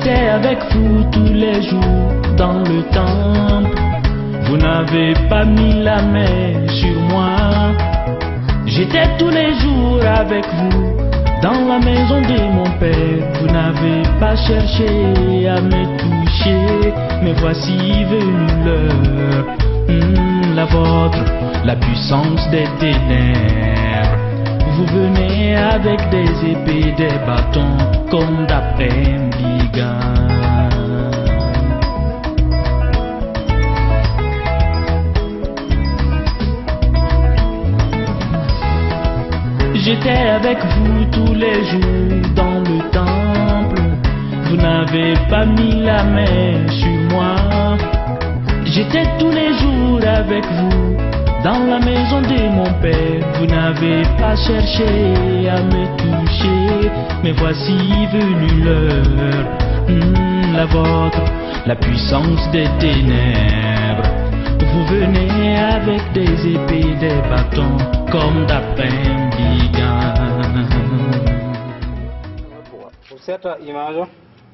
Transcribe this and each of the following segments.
J'étais avec vous tous les jours dans le temple. Vous n'avez pas mis la main sur moi. J'étais tous les jours avec vous dans la maison de mon père. Vous n'avez pas cherché à me toucher, mais voici venue l'heure, la vôtre, la puissance des ténèbres. Vous venez avec des épées, des bâtons, comme d'après brigands. J'étais avec vous tous les jours dans le temple. Vous n'avez pas mis la main sur moi. J'étais tous les jours avec vous dans la maison de mon père. Vous n'avez pas cherché à me toucher, mais voici venue l'heure, la vôtre, la puissance des ténèbres. Vous venez avec des épées, des bâtons, comme d'après brigands. Pour cette image,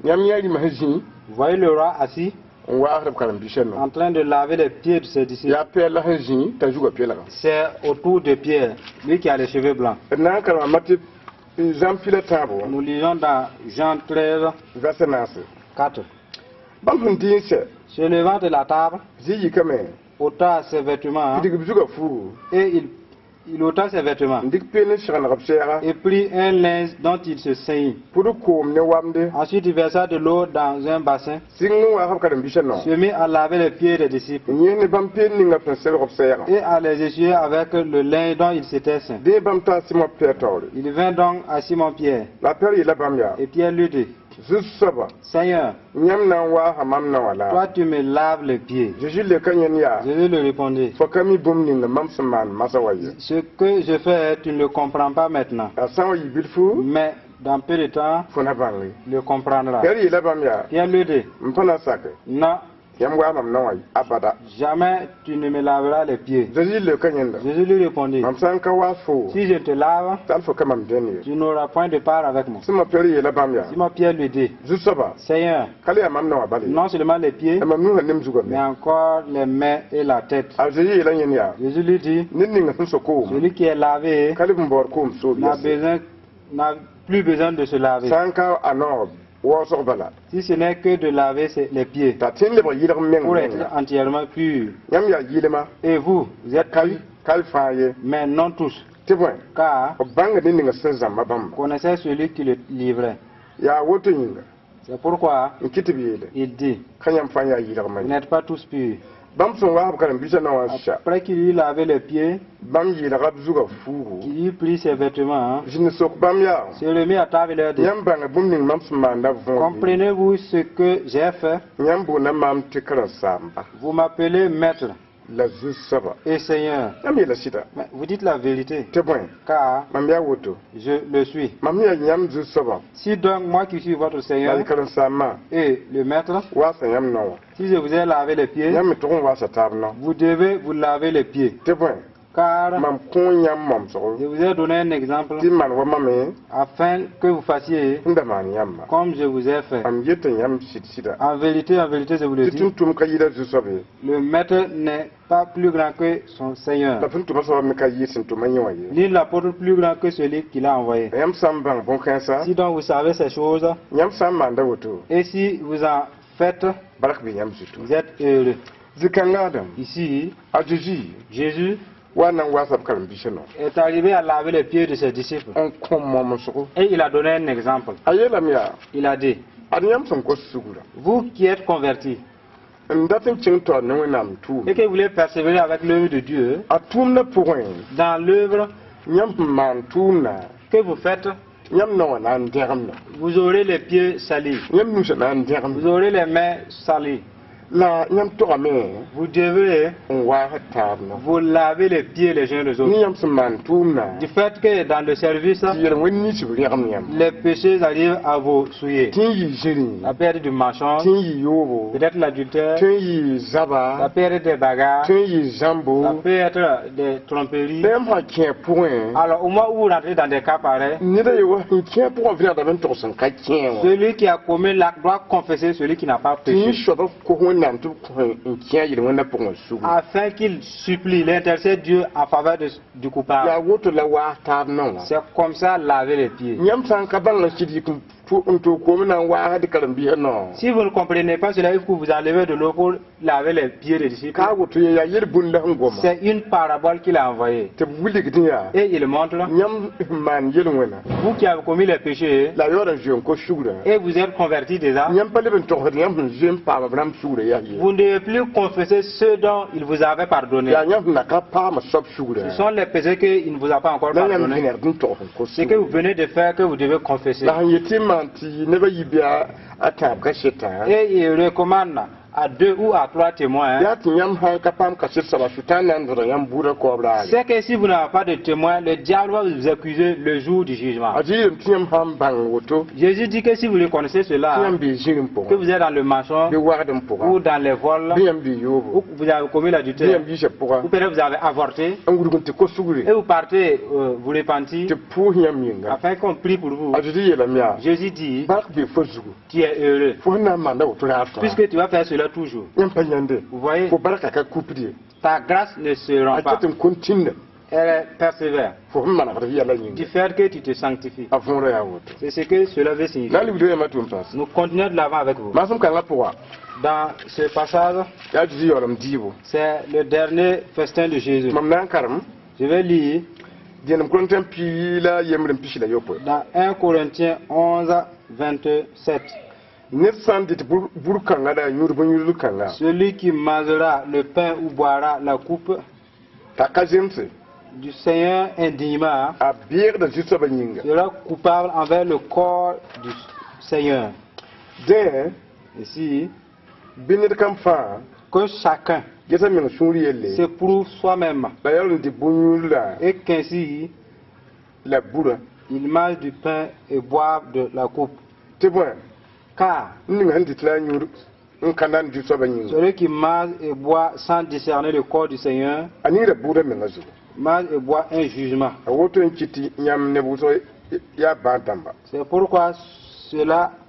Yãmb yã rĩmã sẽn zĩ vous voyez le roi assis n waasd b karen-biisã no. en train de laver les pieds de ses disciples. Yaa Pɛɛr la sẽn zĩ t'a zugã peelga. C'est autour de Pierre, lui qui a les cheveux blancs. D na n karema Mate zãmb pila tãabo Nous lisons dans Jean 13, vɛrse naase. 4. Bãmb sẽn dɩ n sɛ Se levant de la table, zĩ yikame ôta ses vêtements n dig b zugã fuugu et il ôta ses vêtements n dɩk peen n segneg b sɛɛga et prit un linge dont il se ceignit. Pʋd koom ne wamde Ensuite, il versa de l'eau dans un bassin, sɩng n waas b karen-biisã no se mit à laver les pieds des disciples n yẽs ne bãmb peen ninga sẽn sebg b sɛɛgã. Et à les essuyer avec le linge dont il s'était ceint. Dẽ bãmb taa Sɩmo Pɛɛr taoore. Il vint donc à Simon Pierre La Pɛɛr yeela bãmb yaa et Pierre lui dit, Zu-soaba Seigneur, yãmb na n waasa mam na wã la toi tu me laves les pieds. Zeezi leoka yẽnd yaa Jésus lui répondit, fo ka mi bũmb ninga mam sẽn maan masã wa ye. Ce que je fais, tu ne le comprends pas maintenant, A sã n wa yɩ bilfu mais dans peu de temps, fo na bãnge. Le comprendras. Pɛɛr yeela bãmb yaa Pierre lui dit, m pa na sake non, yãmb waa mam na wã abada. Jamais tu ne me laveras les pieds. Zeezi leoka yẽnda Jésus lui répondit, mam sã n ka waas fo si je te lave, tall fo ka mam dẽnd ye. Tu n'auras point de part avec moi. Sɩmo Pɛɛr yeela bãmb yaa Simon Pierre lui dit, Zu-soaba Seigneur, ka le yaa mam na wã bala ye non seulement les pieds, la mam nusã ne m zugame. Mais encore les mains et la tête. A Zeezi yeela yẽnd yaa Jésus lui dit, ned ninga sẽn so koom celui qui est lavé ka leb n baood koom soob n'a yɛse besoin, n'a plus besoin de se laver. Sã n ka a noog waoosg bala Si ce n'est que de laver les pieds t'a tẽ n lebg yɩlg meng pour être menga. Entièrement pur. Yãmb yaa yɩlma Et vous, vous êtes kal purs, kal fãa ye mais non tous. Tɩ bõe Car b bãnga ned ninga sẽn zãmba bãmba connaissait celui qui le livrait. Yaa woto yĩnga C'est pourquoi n kɩ tɩ b yeele il dit, ka yãmb fãa yaa yɩlgmã vous ye. N'êtes pas tous purs. Bãmb sẽn waas b karen-biisã na wã n sã Après qu'il eut lavé les pieds, bãmb yeelga b zugã fuugu qu'il eut pris ses vêtements, zĩnd sok bãmb yaa se remit à table et leur dit, yãmb bãnga bũmb ning mam sẽn maanda võor comprenez-vous ce que j'ai fait? Yãmb boonda maam tɩ karen-saamba Vous m'appelez maître la zu-soaba et Seigneur. Yãmb yeela sɩda Mais vous dites la vérité, tɩ bõe car mam yaa woto je le suis. Mam yaa yãmb zu-soabã Si donc moi qui suis votre la Seigneur y karen-saambã et le maître, waasa yãmb nao wã si je vous ai lavé les pieds, yãmb me tʋg n waasa taab nao vous devez vous laver les pieds. Tɩ bõe Car mam kõ yãmb momsgo je vous ai donné un exemple tɩ maan wa mame afin que vous fassiez sẽn da maan yãmba comme je vous ai fait. Mam yeta yãmb sɩd sɩda En vérité, je vous le tɩ dis, tʋm-tʋm ka yɩɩda zu-soab ye le maître n'est pas plus grand que son Seigneur, la sẽn tʋma soaba me ka yɩɩd sẽn tʋma yẽ wã ye ni l'apôtre plus grand que celui qui l'a envoyé. Yãmb sã n bãng bõn-kãensã Si donc vous savez ces choses, yãmb sã n maanda woto et si vous en faites, bark bɩ yãmb zutu. Vous êtes heureux. Zĩ-kãngã dãmb Ici, a Zeezi Jésus wa na n waasa b karen-biisã no est arrivé à laver les pieds de ses disciples. N kõ momsgo Et il a donné un exemple. A yeelame yaa Il a dit, ad yãmb sẽn kos sugurã vous qui êtes convertis n dat n kẽng taoor ne Wẽnnaam tʋʋm et que vous voulez persévérer avec l'œuvre de Dieu, a tʋʋmdã pʋgẽ dans l'œuvre yãmb sẽn maan tʋʋmdã que vous faites, yãmb nao wã na n dẽgemda vous aurez les pieds salis, yãmb nusã na n dẽgemda vous aurez les mains salies. La yãmb togame Vous devrez n waasd taab no. vous laver les pieds les uns les autres. Ne yãmb sẽn maan tʋʋmdã Du fait que dans le service, tɩ yel-wẽnd nins b rẽgem yãmb. Les péchés arrivent à vous souiller. Tɩ n yɩ zĩri, Ça peut être du mensonge, tɩ n yɩ yoobo, peut-être l'adultère, tɩ n yɩ zaba, ça peut être des bagarres, tɩ n yɩ zãmbo. Ça peut être des tromperies. La yãmb sã kẽ pʋgẽ, Alors, au moment où vous rentrez dans des cas pareils, ned a ye wa sẽn kẽ pʋgã vẽnegdame n tog sẽn ka kẽ wã. Celui qui a commis l'acte doit confesser celui qui n'a pas Tɩ yẽ péché. soaba kos Wẽnnaam tɩ b kõ n kẽ yel-wẽnda pʋgẽ sugri. Afin qu'il supplie, il intercède Dieu en faveur du coupable. Yaa woto la waas taab nao wã. C'est comme ça, laver les pieds. Yãmb sã n ka bãng n sɩd yik n toog koom na n waasd karen-biisã nao. Si vous ne comprenez pas cela, il faut que vous enlevez de l'eau pour laver les pieds des disciples. Ka woto ye yaa yel-bũnd la sẽn goma. C'est une parabole qu'il a envoyée. Tɩ b wilgdẽ yaa Et il montre, yãmb sẽn maan yel-wẽna vous qui avez commis les péchés, la yaood n zoe n kos sugrã. Et vous êtes convertis déjà, Yãmb pa leb n togsd yãmb sẽn zoe n paama b rãmb sugrã yaa ye. Vous ne devez plus confesser ceux dont il vous avait pardonné. Yaa yãmb sẽn na ka paama soab sugrã. Ce sont les péchés qu'il ne vous a pas encore La yãmb pardonnés. vẽnegd n togs n kos Ce que vous sugrã. venez de faire que vous devez confesser. La sẽn yet tɩ n maan tɩ neb a yi bɩ a tãab kasetã. Et il recommande à deux ou à trois témoins. Yaa tɩ yãmb sã n ka paam kaset soaba sʋtãan na n dõda yãmb buudã kaoob raare. C'est que si vous n'avez pas de témoins, le diable va vous accuser le jour du jugement. A yeelame tɩ yãmb sã n bãng woto Jésus dit que si vous reconnaissez tɩ cela, yãmb bee zĩrem que pʋgã vous êtes dans le mensonge bɩ wagdem pʋgã ou dans les vols, bɩ yãmb bee yoobo ou que vous avez commis bɩ l'adultère, yãmb yiisã pʋga ou peut-être vous avez avorté, n wudg n tɩ kos sugre et vous partez vous repentir, tɩ pʋʋs yãmb yĩnga. Afin qu'on prie pour vous. A Zezi yeelame yaa Jésus dit, bark bee fo zugu tu es heureux, fo sẽn na n maanda woto raar fãa. Puisque tu vas faire cela toujours. Yãmb pa yãnde Vous voyez, fo barka ka kupd ye. Ta grâce ne se A rompt pas. ket n kõn tĩnda Elle persévère. Fo sẽn manegd yɛla Du yĩnga. Fait que tu te sanctifies. A võorã yaa woto. C'est ce que cela veut signifier. Na n libd yãmba tʋm paas. Nous continuons de l'avant avec vous. Maasem kãngã pʋga Dans ce passage, yaa Zezi yaoolem dɩɩbo. C'est le dernier festin de Jésus. Mam na n karem Je vais lire dẽenem Korẽntã piig la yembr n pisi la yopoe. Dans 1 Corinthiens 11, 27. Ned sã n dɩt bur kãngã la a yũud bõn-yũudl kãngã Celui qui mangera le pain ou boira la coupe t'a ka zemse du Seigneur indignement a beegda zu-soabã yĩnga. Sera coupable envers le corps du Seigneur. Dẽ Ici, bɩ ned kam fãa que chacun ges a meng sũur yelle s'éprouve soi-même la yaool n dɩ bõn-yũudlã et qu'ainsi la burã. Il mange du pain et boive de la coupe. Tɩ bõe Car n ning sẽn dɩt la a yũud n ka nan zu-soabã yĩnga celui qui mange et boit sans discerner le corps du Seigneur a ningra buudã menga zugu. Mange et boit un jugement. A woto n kɩt tɩ yãmb neb wʋsg yaa bãad dãmba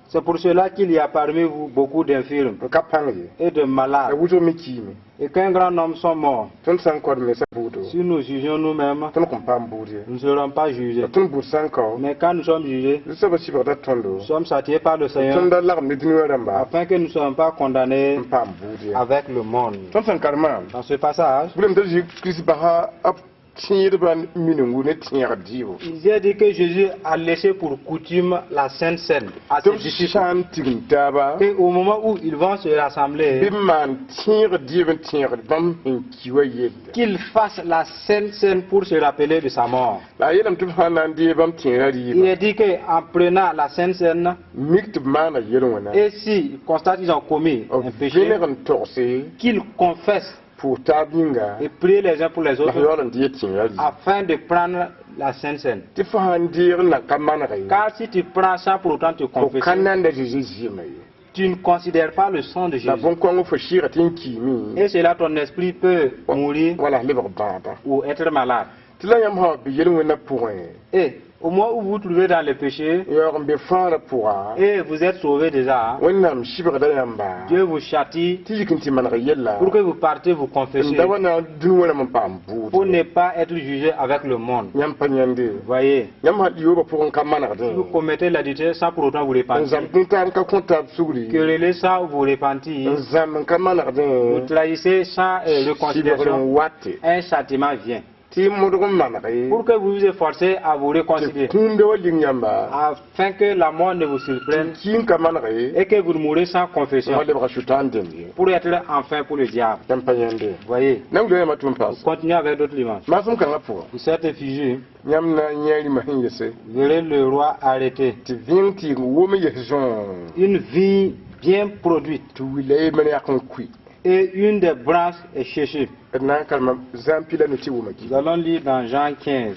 C'est pour cela qu'il y a parmi vous beaucoup d'infirmes n ka pãng ye et de la malades, wʋsg me kiime. Et qu'un grand nombre sont morts. Tõnd sã n kaood mensa buudo Si nous jugeons nous-mêmes, tõnd kõn paam buud ye nous ne serons pas jugés. La tõnd buud sã n kao Mais quand nous sommes jugés, zu-soabã sɩbgda tõndo nous sommes châtiés par le Seigneur, tõnd da lagem ne dũni wã rãmba afin que nous ne soyons pas condamnés n paam buud ye. Avec le monde. Tõnd sẽn karemã Dans ce passage, wilame t'a Zeezi Kirist basa b tẽedbã minengu ne tẽegd dɩɩbo. Il a dit que Jésus a laissé pour coutume la Sainte Cène à Tɩ ses b disciples. sã n tigim taaba Et au moment où ils vont se rassembler, bɩ b maan tẽeg dɩɩb n tẽegd bãmb sẽn ki wã yelle. Qu'ils fassent la Sainte Cène pour se rappeler de sa mort. La a yeelame tɩ b sã n na n dee bãmb tẽera Il rɩɩbã est dit qu'en prenant la Sainte Cène, mik tɩ b maana yel-wẽna et s'ils constatent qu'ils ont commis un b péché, vẽneg n togse qu'ils confessent pʋʋs taab yĩnga et prient les uns pour les la autres yaool n dɩ tẽera rɩɩb afin de prendre la Sainte Cène. Tɩ fo sãn deeg n na ka maneg ye Car si tu prends sans pour autant te fo ka confesser, nanda Zeezi zɩɩmã ye tu ne considères pas le sang de la Jésus. bõn-kõng fo sɩɩga tɩ n kiime Et cela, ton esprit peut mourir wala lebg bãada ou être malade. Tɩ la yãmb sã be yel-wẽnã pʋgẽ Et au moment où vous vous trouvez dans le péché, yaoog n be fãagrã pʋga et vous êtes sauvé déjà, Wẽnnaam sɩbgda yãmba Dieu vous châtie tɩ yik n tɩ maneg yella pour que vous partez vous n confesser, da wa na dũni wã rãmb n paam buud pour ne pas être jugé avec le monde. Yãmb pa yãnde Voyez, yãmb sã yoobã pʋgẽ ka manegdẽ vous commettez l'adultère sans pour autant vous n repentir, zãmb tɩ taab n ka kõ taab sugri querellez sans vous repentir, n zãmb n ka manegdẽ vous trahissez sans sɩbgr réconciliation, n wate un châtiment vient. Tɩ modg n maneg Pour que vous vous efforcez à vous tɩ réconcilier, kũumde wa ling yãmba afin que la mort ne vous surprenne tɩ ki n ka maneg et que vous ne mourrez sans confession, wa lebga sʋtãan dẽnd ye pour être enfin pour le diable. Yãmb pa yãnde Voyez, na n wilga yãmba tʋm paas continuez avec d'autres images. Maasem kãngã pʋga Pour cette figure, yãmb na n yã rĩmã sẽn yese vous verrez le roi arrêté. Tɩ vẽeng tɩ wom n yes zõo Une vie bien produite. Tɩ willa yembr yak n kʋɩ. Et une des branches est séchée. D na n karema Zã 15 tɩ wʋma. Nous allons lire dans Jean 15.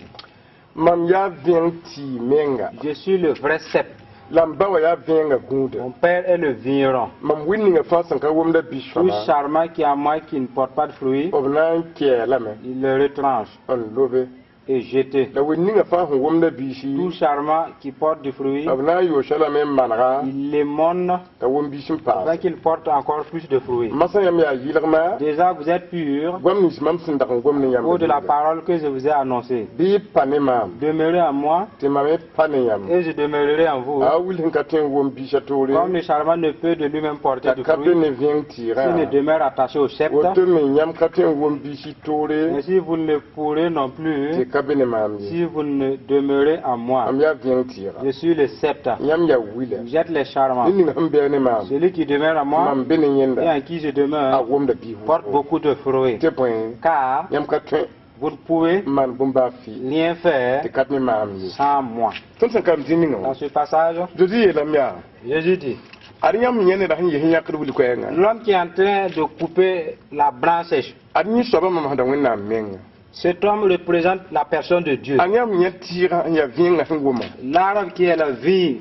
Mam yaa vẽeng tɩɩ menga. Je suis le vrai cep. La m ba wã yaa vẽengã gũuda. Mon père est le vigneron. Mam wil ninga fãa sẽn ka womda Tout bi-sõama, sarment qui est en moi qui ne porte pas de fruits, b na n kɛɛ lame il le retranche n lobe. Et jette. La wil ninga fãa sẽn womda biisi, Tout sarment qui porte du fruit, b na n yoosa lame n manega il l'émonde t'a wom biis n afin paase. Qu'il porte encore plus de fruits. Masã yãmb yaa yɩlgmã Déjà, vous êtes purs goam nins mam sẽn dag n gom ne yãmb. Au de la parole que je vous ai annoncée. Bɩ y pa ne maam Demeurez en moi tɩ mam me pa ne yãmb. Et je demeurerai en vous. A wil sẽn ka tõe n wom biisã toore Comme le sarment ne peut de lui-même porter t'a du ka be fruit, ne vẽeng s'il ne tɩɩgã, demeure attaché au cep, woto me yãmb ka tõe n wom biisi toore ainsi vous ne pourrez non plus tɩ ka be ne maam ye. Si vous ne demeurez en moi. Mam yaa vẽeng tɩɩga. Je suis le cep. Yãmb yaa wila. Vous êtes les sarments. Ned ning sẽn bɛɛ ne maam, Celui qui demeure en moi mam be ne et yẽnda, en qui je a demeure womda biis porte beaucoup de fruits. Tɩ bõe Car yãmb ka tõe vous ne pouvez n maan bũmb-baa fɩ rien faire tɩ ka ne maam ye. Sans moi. Tõnd sẽn karem zĩ ninga Dans wã, ce passage, Zeezi yeelame yaa Jésus dit, ad yãmb yẽ neda sẽn yes n yãkd wil koɛɛngã, l'homme qui est en train de couper la branche sèche, ad yẽ soabã mam sẽn da Wẽnnaam menga. Cet homme représente la personne de Dieu. A yãmb yẽ tɩɩgã n yaa vẽengã sẽn wʋma. L'arbre qui est la vie,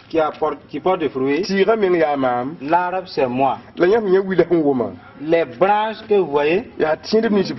qui porte des fruits, Tɩɩgã meng yaa maam. L'arbre, c'est moi. La yãmb yẽ wila sẽn wʋma, Les branches que vous voyez yaa tẽedb nins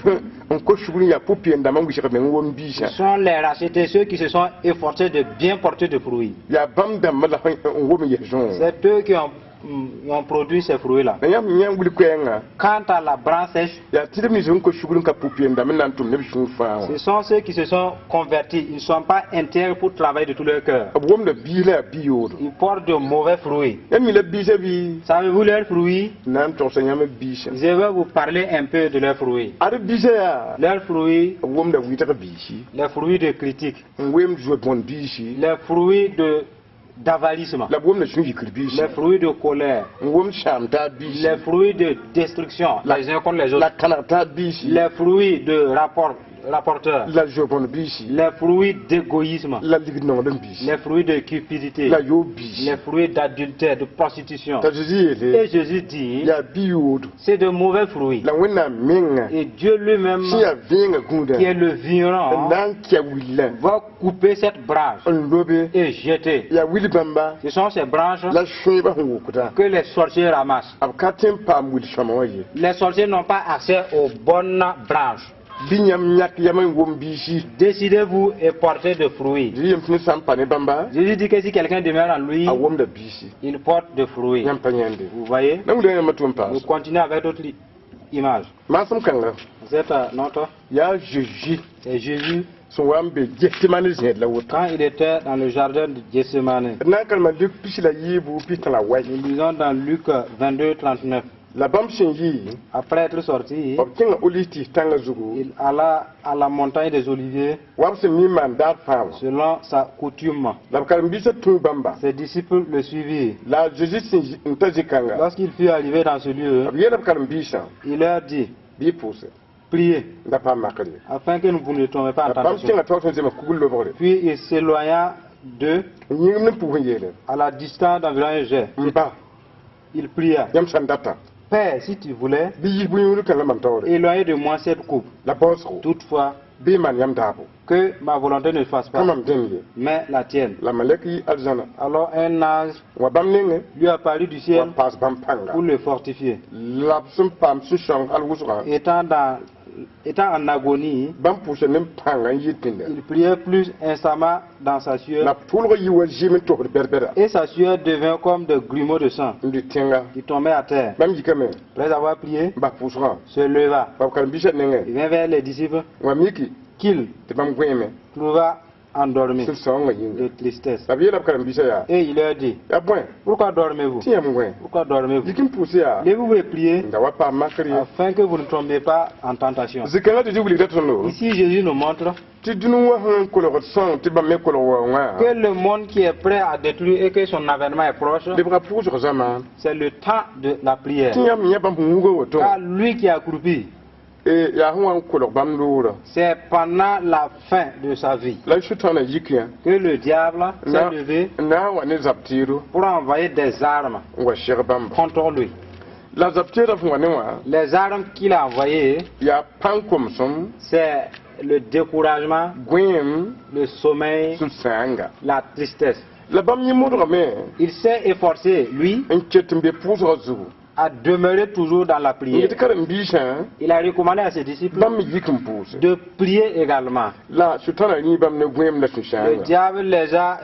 n kos sugr n yaa pʋ-peendãmbã n wɩsg meng wom biisã. Sont les rachetés, ceux qui se sont efforcés de bien porter de fruits. Yaa bãmb dãmbã la n wom n yes zõo. C'est eux qui ont produit ces fruits-là. La yãmb yẽ wil koɛɛngã, Quant à la branche sèche, yaa tẽedb nins n kos sugr n ka pʋ-peendãmb n na n tʋm ne b sũur fãa wã. Ce sont ceux qui se sont convertis. Ils ne sont pas intègres pour travailler de tout leur cœur. B womda biis la yaa bi-yoodo. Ils portent de mauvais fruits. Yãmb mi la biisã bɩ? Savez-vous leurs fruits? Na n togsa yãmb biisã. Je vais vous parler un peu de leurs fruits. Ad biisã yaa Leurs fruits, b womda wɩtg biisi, les fruits de critique, n weem zoe-bõn biisi, les fruits de d'avarisme, la b womda sũ-yikr biisi, les fruits de colère, n wom sãam taab biisi, les fruits de destruction les uns contre les autres, la kãneg taab biisi, les fruits de rapporteurs, la zoe-bõn biisi, les fruits d'égoïsme, la lig-nonglem biisi, les fruits de cupidité, la yoob biisi. Les fruits d'adultère, de prostitution. T'a Zeezi yeele Et Jésus dit, yaa bi-yoodo c'est de mauvais fruits. La Wẽnnaam menga Et Dieu lui-même, sẽn yaa vẽengã gũudã qui est le n vigneron, na n kɛ willa va couper cette branche n lobe. Et jeter. Yaa wil bãmba Ce sont ces branches la sõebã sẽn wokda. Que les sorciers ramassent. B ka tõe n paam wil sõma wã ye. Les sorciers n'ont pas accès aux bonnes branches. Bɩ yãmb yãk yam n wom biisi. Décidez-vous et portez de fruits. Zɩ yem tɩ ned sã n pa ne bãmba, Jésus dit que si quelqu'un demeure en lui, a womda biisi. Il porte de fruits. Yãmb pa yãende. Vous voyez? Na wilga yãmba tʋ n paas. Nous continuons avec d'autres images. Maasem kãnga C'est notre, yaa Zeezi c'est Jésus sẽn wa n be Gɛtsemane zẽed la woto. Quand il était dans le jardin de Gethsemane. D na n karema Luk 23. Nous lisons dans Luc 22, 39. La bãmb sẽn yɩ, Après être sorti, b kẽnga olive tɩs tãngã zugu il alla à la montagne des Oliviers wa b sẽn mi n maan daar fãa wã. Selon sa coutume. La b karen-biisã tũu bãmba. Ses disciples le suivirent. La a Zeezi sẽn n ta zĩ-kãnga, Lorsqu'il fut arrivé dans ce lieu, b yeela b karen-biisã, il leur dit, bɩ y pʋʋse priez n da paam makr ye. Afin que vous ne tombiez pas en La bãmb tentation. kẽnga taoor sẽn zema kugl lobgre Puis il s'éloigna d'eux n yĩngem ne pʋʋs n yeele, à la distance d'environ un jet. n ba, Il pria, yãmb sã n data, Père, si tu voulais, bɩ yis bũyũudr kãngã mam taoore. Éloigne de moi cette coupe. La baoosgo, Toutefois, bɩ y maan yãmb daabo, que ma volonté ne fasse ka pas, mam dẽnd ye. Mais la tienne. La malɛk yi arzãna Alors un ange wa bãmb nengẽ lui apparut du wa ciel paas bãmb pãnga. Pour le fortifier. La b sẽn paam sũ-sãoong al wʋsgã, Étant en agonie, bãmb pʋʋsa ne pãnga n yɩ tẽnda. Il priait plus instamment dans sa sueur, La b tʋʋlg yi wa zɩɩm n tosd bɛd-bɛda et sa sueur devint comme des grumeaux de sang n dɩ tẽnga. Qui tombaient à terre. Bãmb yikame Après avoir prié, n bas pʋʋsgã, se leva. b karen-biisã nengẽ Il vint vers les disciples wã miki qu'il tɩ bãmb gõeeme trouva endormis sũ-sãoongã yĩnga. De tristesse. La b yeela b karen-biisã yaa, Et il leur dit, yaa bõe pourquoi dormez-vous? Tɩ yãmb gõe? Pourquoi dormez-vous? Yik n pʋʋs yaa Levez-vous et priez n da wa paam makr ye. Afin que vous ne tombiez pas en tentation. Zĩ-kãngã tɩ tɩ wilgda tõndo Ici, Jésus nous montre tɩ dũni wã sẽn kolgd sõng tɩ bãmb me kolg waoongã, que le monde qui est prêt à détruire et que son avènement est proche, lebga pʋʋsg zãma c'est le temps de la prière. tɩ yãmb yã bãmb sẽn wugã woto. Car lui qui est accroupi, Yaa sẽn wa n kolg bãmb loorã. C'est pendant la fin de sa vie La Sʋtãanã yik yã que le diable s'est levé n na n wa ne zab-teedo pour envoyer des armes n wa seg bãmba. Contre lui. La zab-teedã sẽn wa ne wã Les armes qu'il a envoyées, yaa pãn-komsem, c'est le découragement, gõeem, le sommeil, sũ-sãanga. La tristesse. La bãmb yẽ modgame Il s'est efforcé, lui, n ket n be pʋʋsgã zugu. À demeurer toujours dans la N prière. yet karen-biisã Il a recommandé à ses disciples bãmb me yik n pʋʋse. De prier également. La Sʋtãanã rĩig bãmb ne gõeem la Le sũ-sãanga. Diable les a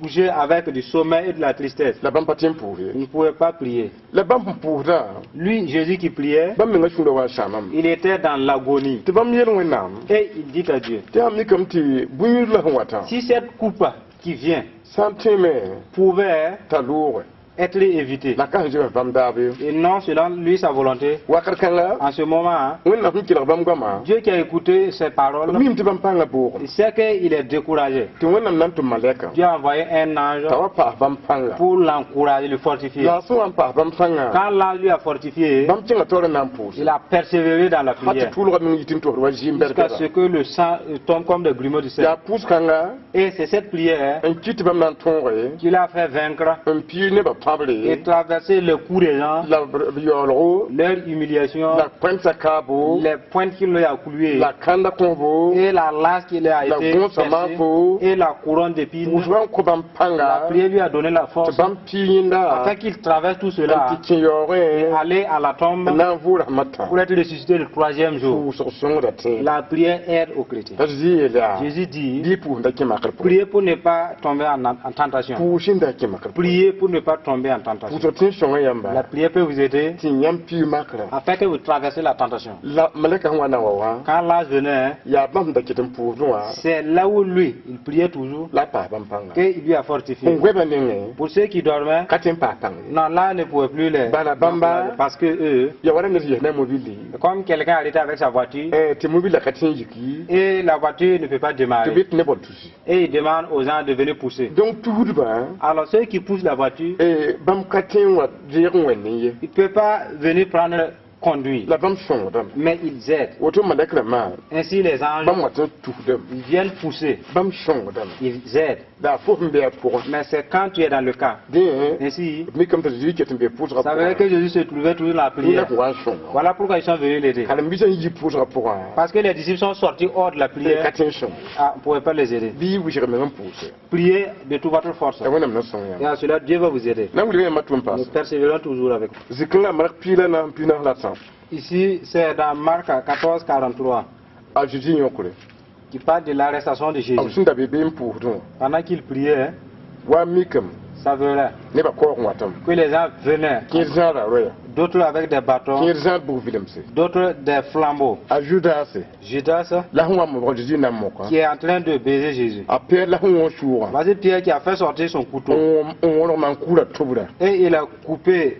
couchés avec du sommeil et de la tristesse. La bãmb pa tõe n pʋʋs ye. Ils ne pouvaient pas prier. La bãmb sẽn pʋʋsdã Lui, Jésus qui priait, bãmb menga sũurã wa n sãamame. Il était dans l'agonie. Tɩ bãmb yel Wẽnnaam Et il dit à Dieu, tɩ yaa mikame tɩ bũyir la sẽn watã si cette coupe qui vient sã n tõeme pouvait t'a loogɛ être évitée, la ka sẽn zoe bãmb daab ye. Et non selon lui sa volonté, Wakat kãnga en ce moment, hein, Wẽnnaam sẽn kelg bãmb goamã Dieu qui a écouté ses paroles, mim tɩ bãmb pãngã boogem. Il sait qu'il est découragé. Tɩ Wẽnnaam na n tʋm malɛka Dieu a envoyé un ange t'a wa paas bãmb pãnga. Pour l'encourager, le fortifier. La a sẽn wa n paas bãmb pãnga Quand l'ange lui a fortifié, bãmb kẽnga taoor n na n pʋʋse il a persévéré dans la ha tɩ prière tʋʋlgã meng yit n tosd wa zɩɩm jusqu'à bɛd ce que le sang tombe comme des grumeaux du ciel. Yaa pʋʋs-kãnga Et c'est cette prière n kɩt tɩ bãmb na n tõoge qu'il a fait vaincre n piig nebã pãbre et traverser le coup des gens, la b yaoolgo leur humiliation, la poẽntã kaabo les pointes qu'il lui a clouées la kãnda kõsbo et la lance qu'il a la été gõsa percée, maafo et la couronne d'épines. Pʋʋsgã n kõ bãmb La pãnga prière lui a donné la tɩ force bãmb piig yẽnda afin qu'il traverse tout n cela, tɩ kẽ yaoogẽ aller à la tombe n na n vʋʋr rasem pour être ressuscité le troisième jour. Pʋʋsg sõngda tẽeb. La prière aide aux chrétiens. La Zezi yeel yaa Jésus dit, bɩ pʋʋs da kẽ makr pʋgẽ. Priez pour ne pas tomber en tentation. Pʋʋs n da kẽ makr pʋgẽ. Priez pour ne pas tomber en tentation. Pʋʋsg tõe n sõnga yãmba La prière peut vous aider tɩ yãmb piig makrã. Afin que vous traversiez la tentation. La malɛka sẽn wa na wa wã Quand l'ange venait, yaa bãmb sẽn da ket n pʋʋsdẽ wã c'est là où lui, il priait toujours, la a paas bãmb pãnga. Qu'il lui a fortifié. N goɛbã nengẽ Pour ceux qui dormaient, ka tõe n paas pãng ye. Non, là, ne pouvait plus les Bala bãmba parce que eux, ya wala ned yɛs ne a mobili comme quelqu'un arrêté avec sa voiture, tɩ mobilã ka tõe n yiki et la voiture ne peut pas tɩ démarrer, bɩ tɩ ne bõd tusi. Et il demande aux gens de venir pousser. Donc tusdbã Alors ceux qui poussent la voiture, bãmb ka tõe n wa deeg n wẽnd ye. Ils ne peuvent pas venir prendre conduire, La bãmb sõngdame. Mais ils aident. Woto malɛk rãmbã Ainsi les anges, bãmb wat n tusdame. Ils viennent pousser, Bãmb sõngdame. Ils aident. La a fo sẽn be a pʋgẽ. Mais c'est quand tu es dans le cas. Dẽ Ainsi, b mikame t'a Zezi ket n be pʋʋsgã ça veut dire que Jésus se trouvait toujours dans la prière. pʋgẽ wa n sõnga. Voilà pourquoi ils sont venus l'aider. Karen-biisã n yi pʋʋsgã pʋgã Parce que les disciples sont sortis hors de la ka prière, tõe n sõng. Ah, on ne pouvait pas les aider. Bɩ y wɩsg meng n pʋʋse. Priez de toute votre force. La Wẽnnaam na sõng Et yãmb. à cela, Dieu va vous aider. Na n wilg yãmba tʋm Nous paase. Persévérons toujours avec vous. Zikẽngã Mark piig la naas n piig naas la tã. Ici, c'est dans Marc 14, 43, A Zezi yõkre. Qui parle de l'arrestation de B Jésus. Sẽn da be be n pʋʋsdẽ wã Pendant qu'il priait, wa mikame ça veut nebã kaoog n watame. Que les gens venaient, Kẽer zãada roya. D'autres avec des bâtons, Kẽer zãad bug-vilemse. D'autres des flambeaux. A Judase Judas, la sẽn wa n mobg Zezi na n mokã. Qui est en train de baiser Jésus. A Pɛɛr la sẽn wõs sʋʋgã. Voici Pierre qui a fait sortir son couteau N wõrg maan-kʋʋdã tʋbrã. Et il a coupé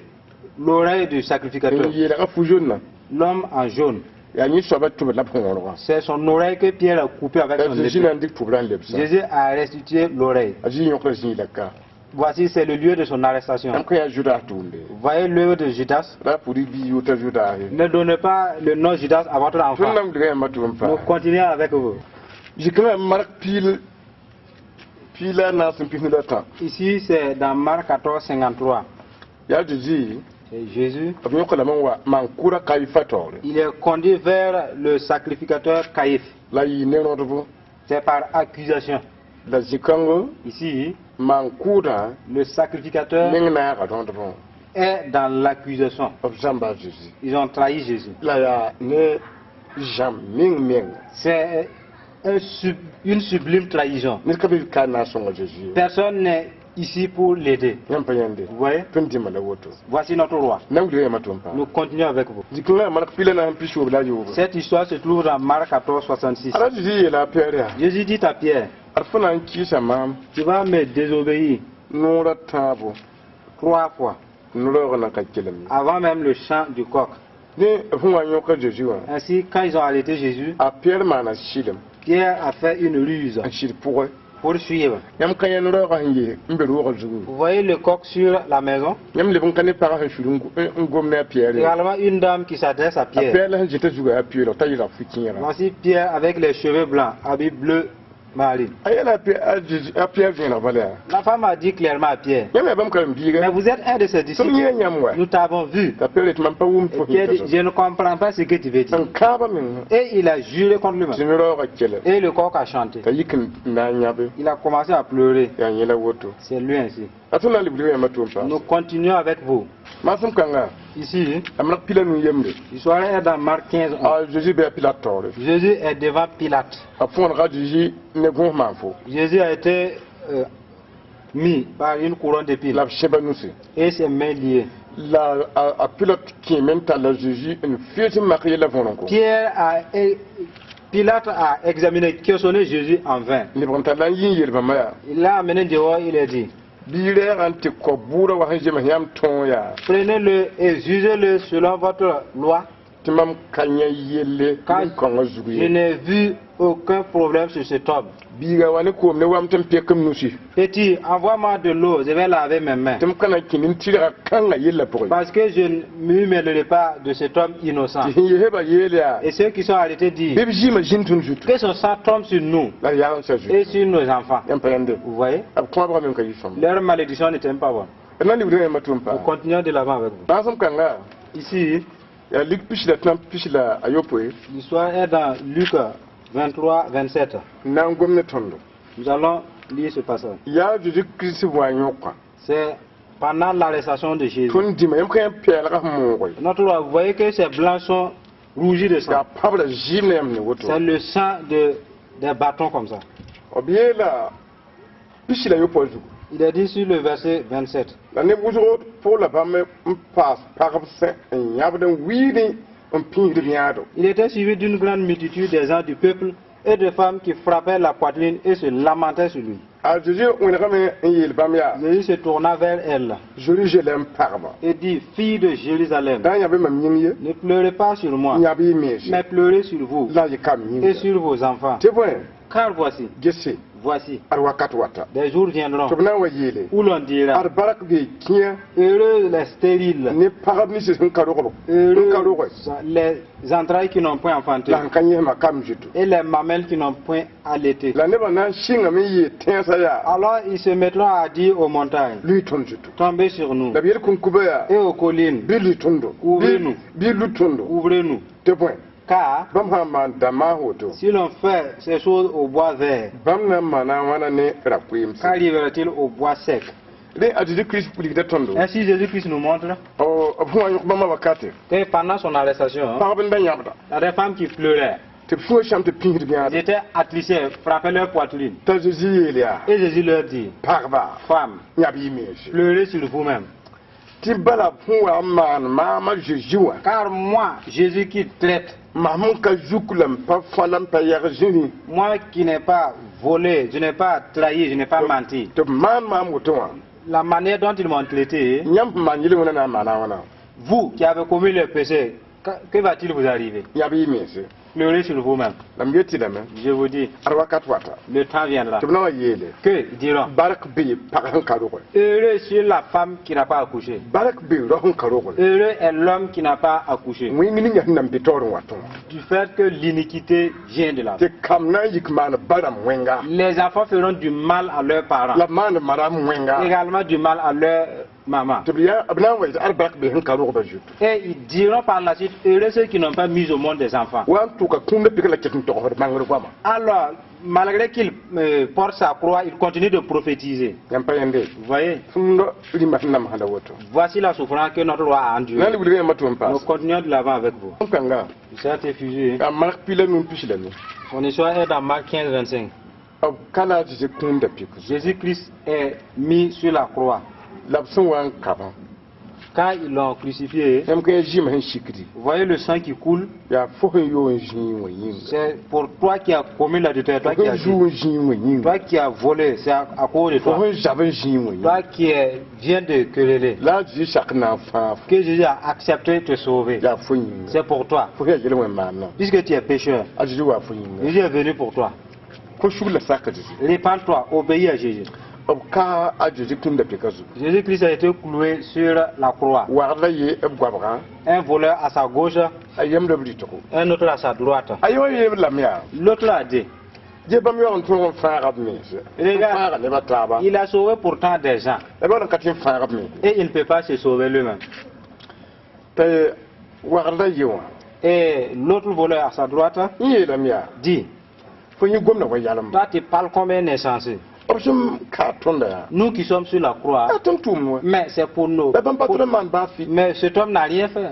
l'oreille du N sacrificateur, yeelga fu-zonnã. L'homme en jaune. Yaa yẽ soabã tʋbr la b sẽn wõrgã. C'est son oreille que Pierre a coupé avec La son Zezi épée. na n dɩk tʋbrã n lebsa. Jésus a restitué l'oreille. A Zezi yõkra zĩig la ka. Voici, c'est le lieu de son arrestation. Yãmb ka yaa Judas tʋʋmde. Voyez l'œuvre de Judas. La pʋʋd bii yʋʋta Judas ye. Ne donnez pas le nom Judas à votre Tõnd enfant. na n wilga yãmba tʋ n Nous paa. Continuons avec vous. Zikẽngã Mark piig piig la naas n pis la tã. Ici, c'est dans Marc 14, 53. Yaa Zezi C'est Jésus. B yõk lame n wa maan-kʋʋdã Kaifa taoore. Il est conduit vers le sacrificateur Caïphe. La yɩ ne rõdbo. C'est par accusation. La zĩ-kãngo Ici, maan-kʋʋdã le sacrificateur meng naaga rõdbõ. Est dans l'accusation. B zãmba a Zezi. Ils ont trahi Jésus. La yaa ne zãm meng meng. C'est une sublime trahison. Ned ka be ka n na n sõnga Zezi ye. Personne n'est ici pour l'aider. Yãmb pa yãnde. Vous voyez? Tõnd dĩmã la woto. Voici notre roi. Na n wilga yãmba tʋ n paa. Nous continuons avec vous. Zikẽngã Mark piig la naas n pis soob la a yoobo. Cette histoire se trouve dans Marc 14, 66. Ala Zezi yeela a Pɛɛr yaa. Jésus dit à Pierre, Ad fo na n kɩɩsa maam tu vas me désobéir noor a tãabo trois fois no-raoogã na ka kelem ye. Avant même le chant du coq. Ne b sẽn wa n yõka Zezi wã Ainsi, quand ils ont arrêté Jésus, a Pɛɛr maana sɩlem Pierre a fait une ruse. N sɩd pʋgẽ. Poursuivre. Yãmb ka yãnd raoogã sẽn yee n be roogã zugu? Vous voyez le coq sur la maison. Yãmb leb n ka ne pagã sẽn sud n gom ne a Piyɛr ye? Également une dame qui s'adresse à A Pierre. Piyɛr la sẽn zĩta zugã yaa peelg t'a yɩlg fu-kẽerã. Voici Pierre avec les cheveux blancs, habit bleu marine. A yɛla a Piyɛr vẽeneg bala yaa. La femme a dit clairement à Pierre, Yãmb yaa bãmb karen-biiga. mais vous êtes un de ses Tõnd disciples. yẽa yãmb wa. Nous t'avons vu. T'a Piyɛr yetɩ mam pa wʋm Et fo Pierre dit, sẽn je ne comprends pas ce que tu veux dire. n kãabã menga. Et il a juré contre Tɩ lui-même. ne raoogã kɛlɛ. Et le coq a chanté. T'a yik n na n yãbe. Il a commencé à pleurer. Yaa yẽla woto. C'est lui ainsi. A tõnd na n lebd yãmba tʋʋm paas. Nous continuons avec vous. Maasem kãnga Ici, a Mark pila nu yembre. l'histoire est dans Marc 15, 11. A Jésus bɩ a Pilat taoore. Jésus est devant Pilate. A fõonega Jésus ne gõs maan fo. Jésus a été mis par une couronne d'épines La b sẽba nusi. Et ses mains liées. La a Pilat kẽeme n talla Jésus n fees n mak yella võor n kõ. Pilate a examiné, questionné Jésus en vain. Lebg n talla n yɩ n yeel bãmba yaa. Il l'a amené dehors, il a dit, Bɩ rɛɛgã n tɩ kao bʋʋrã wa sẽn zems yãmb tõog yaa. prenez-le et jugez-le selon votre loi. Tɩ mam ka yã yelle Ka- nin-kõngã zug Je ye. n'ai vu aucun problème sur cet homme. Biiga wa ne koom ne wam tɩ m pek m nusi. Petit, envoie-moi de l'eau, je vais laver mes mains. Tɩ m ka na n kẽ nin-tɩrgã kãngã yellã pʋgẽ. Parce que je ne m'y mêlerai pas de cet homme innocent. Tɩ sẽn yesbã yeel yaa. Et ceux qui sont arrêtés disent Bɩ b zɩɩmã zĩnd tõnd zutu. que son sang tombe sur nous La d yaag n sa zutu. et sur nos enfants. Yãmb pa yãnde. Vous voyez, B kõabgã meng ka yɩ sõma. leur malédiction n'était même pas bonne. D na n libd yãmba tʋʋm Nous paas. continuons de l'avant avec vous. Maasem kãnga Ici, yaa Lik pis la tãmb pis la a yopoe l'histoire est dans Luc 23, 27. N na n gom ne tõndo. Nous allons lire ce passage. Yaa Zeezi Kirist wã yõka. C'est pendant l'arrestation de Jésus. Tõnd dĩma yãmb ka yãmb pɛɛlgã sẽn mooge. Notre roi, vous voyez que ces blancs sont rougis de sang. Yaa pabra zɩɩm na yãmb ne woto. C'est le sang des bâtons comme ça. B yeela pis la yopoe zugu. Il est dit sur le verset 27. La neb wʋsgo pʋg la bãmb n paas pagb sẽ n yãbd n wiidẽ n pĩisd b yãado. Il était suivi d'une grande multitude des gens du peuple et de femmes qui frappaient la poitrine et se lamentaient sur lui. A Zeezi wẽnegame n yeel bãmb yaa. Jésus se tourna vers elle Zerizalɛm pagba. Et dit, Fille de Jérusalem, Da n yãb mam yĩng ye. Ne pleurez pas sur moi, N yãb y mense. Mais pleurez sur vous La y kam et yĩnga. Sur vos enfants. Tɩ bõe. Car voici, Gese. Voici, Ad wakat wata. Des jours viendront Tɩ b na n wa yeele. Où l'on dira, Ad barak bee kẽa heureux les stériles, ne pagb nins sẽn ka rogb. Heureux N ka roge. Les entrailles qui n'ont point enfanté La sẽn ka yẽsma kam zutu. Et les mamelles qui n'ont point allaité. La nebã na n sɩngame n yeel tẽnsã yaa. Alors ils se mettront à dire aux montagnes, Lui tõnd zutu. Tombez sur nous, La b yel kũnkubã yaa. Et aux collines, Bɩ lui tõndo. Ouvrez-nous. Bɩ lu tõndo. Ouvrez-nous. Tɩ bõe. Car Bãmb sã n maan dãmbã woto. Si l'on fait ces choses au bois vert, Bãmb na n maana wãna ne ra-koeemse. Qu'arrivera-t-il au bois sec? Rẽ a Zeezi Kirist wilgda tõndo. Ainsi Jésus-Christ nous montre B sẽn wa yõk bãmba wakate. Que pendant son arrestation, hein, Pagb n da yãbda. Il y a des femmes qui pleuraient. Tɩ b sũur sãm tɩ pĩisd b Ils yãada. Étaient attristés, frappaient leur poitrine. T'a Zeezi yeel yaa. Et Jésus leur dit, Pagba. Femmes, Yãb y mense. Pleurez sur vous-même. Tɩ bala sẽn wa n maan maama Zeezi wã. Car moi, Jésus qui traite, Mam n ka zuk la m pa fã la m pa yɛg zĩri. Moi qui n'ai pas volé, je n'ai pas trahi, je n'ai pas menti. Tɩ b maan maam woto wã. La manière dont ils m'ont traité, Yãmb sẽn maan yel wẽna na n maana wãna. Vous qui avez commis le péché, que va-t-il vous arriver? Yãb y mense. Pleurez sur vous-même. La m yet tɩ lame. Je vous dis, Ad wakat wata. Le temps viendra Tɩ b na wa yeele. Que ils diront, Bark bee pag sẽn ka roge. Heureux sur la femme qui n'a pas accouché. Bark bee rao sẽn ka roge. Heureux est l'homme qui n'a pas accouché. Wẽng ninga sẽn nan be taoor n watẽ wã. Du fait que l'iniquité vient de là. Tɩ kam na n yik maan ba-rãmb wẽnga. Les enfants feront du mal à leurs parents. La maan ma-rãmb wẽnga. Également du mal à leur maman. Tɩ b yaa b na n wa yetɩ ad bark bee sẽn ka rogba zutu. Et ils diront par la suite, heureux ceux qui n'ont pas mis au monde des enfants. Wa n tʋka kũunda pik la ket n togsd bãngr goama. Alors, malgré qu'il porte sa croix, il continue de prophétiser. Yãmb pa yẽnde. Vous voyez, Tõnd rĩmba sẽn namsda woto. Voici la souffrance que notre roi a endurée. Na n wilg yãmba tʋ n Nous paas. Continuons de l'avant avec vous. N kãnga. C'est fusé. A Mark pila nu n pis la nu. Son histoire est dans Marc 15, 25. B ka la a Zezi kũunda pik. Jésus-Christ est mis sur la croix. La b sẽn wa n kabã. Quand ils l'ont crucifié, Yãmb ka yã zĩma sẽn sikdi. Vous voyez le sang qui coule, Yaa fo sẽn yo n zĩig wã yĩnga. C'est pour toi qui as commis l'adultère, toi Fo qui as sẽn zu dit, n zĩig wã yĩnga. Toi qui as volé, c'est à cause de Fo toi. sẽn zab n zĩig wã yĩnga. Toi qui viens de quereller, La a Zezi sak na n fãa fo. Que Jésus a accepté te sauver. Yaa fo yĩnga. C'est pour toi. Fo yaa yel-wẽn maana. Puisque tu es pécheur, A Zezi waa fo yĩnga. Jésus est venu pour toi. Kos sugr la sak a Zeezi. Repends-toi, obéis à Jésus. B ka a Zeezi kũum da-pɩka zugu. Jésus-Christ a été cloué sur la croix. Wagd la ye b goabgã. Un voleur à sa gauche, A yemd b rɩtgo. Un autre à sa droite. A yẽ wã yeelame yaa: L'autre a dit, Ge bãmb yaoog n tõog n fãaga b mens n Regarde. Fãaga nebã taaba. Il a sauvé pourtant des gens La yaool n ka tɩ n fãag b mens. Et il ne peut pas se sauver lui-même. T'a wagd la ye wã Et l'autre voleur à sa droite n yeelame yaa: dit, Fo yẽ gomda wa yalem. Toi, tu parles comme un insensé. B sẽn ka tõnda yaa. Nous qui sommes sur la croix, Yaa tõnd tʋʋmd wã. Mais c'est pour nous. La bãmb pa tõd n maan baa fɩ. Mais cet homme n'a rien fait.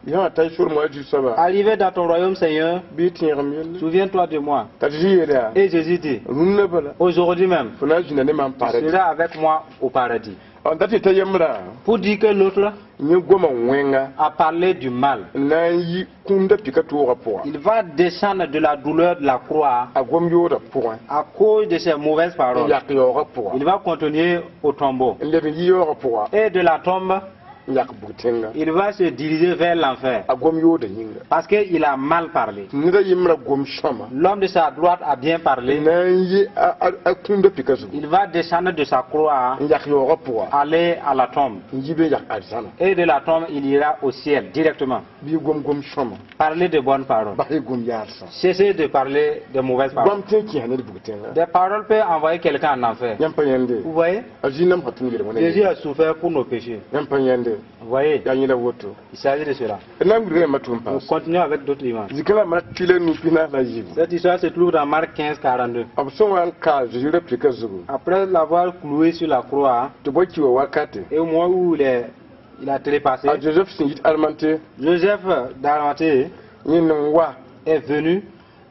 Yã t'a y sorem wa Zu-soaba. Arrivé dans ton royaume, Seigneur, Bɩ y tẽegem yelle. Souviens-toi de moi. T'a Zeezi yeele yaa: Et Jésus dit, Rũnnã bala. Aujourd'hui même, Fo na n zĩnda ne maam tu paradis. Seras avec moi au paradis. N dat tɩ t'a yembrã. Pour dire que l'autre Yẽ goma wẽnga. A parlé du mal. N na n yi kũumda pika toogã pʋgã. Il va descendre de la douleur de la croix A gom yoodã pʋgẽ. À cause de ses mauvaises N paroles. yak yaoogã pʋgã. Il va continuer au tombeau. N leb n yi yaoogã pʋgã. Et de la tombe, N yak bug-tẽnga. Il va se diriger vers l'enfer. A gom yoodã yĩnga. Parce qu'il a mal parlé. Ned a yembrã gom sõma. L'homme de sa droite a bien parlé. N na n yi a kũumda pika zugu. Il va descendre de sa croix, N yak yaoogã pʋgã. Aller à la tombe. N yi be n yak arzãna. Et de la tombe, il ira au ciel directement. Bɩ y gom gom sõma. Parler de bonnes paroles. Bas y gom yaalsã. Cessez de parler de mauvaises paroles. Goam tõe n kẽesa ned bug-tẽnga. Des paroles peuvent envoyer quelqu'un en enfer. Yãmb pa yãnde. Vous voyez? A zĩig nam sã tũud yel wẽna. Jésus a souffert pour nos péchés. Yãmb pa yãnde. Vous voyez? Yaa yẽla woto. Il s'agit de cela. D na n wilga yãmba tʋm Nous paas. Continuons avec d'autres images. Zikã la mak tɩla nu pis-naas la yiibu. Cette histoire se trouve dans Marc 15, 42. B sẽn wa n ka Zeezi ra-pɩka zugu. Après l'avoir cloué sur la croix, Tɩ bõe ki wa wakate. Et au moment où il a trépassé, A Joseph sẽn yit Arimate. Joseph d'Arimathée Yẽnd n wa. Est venu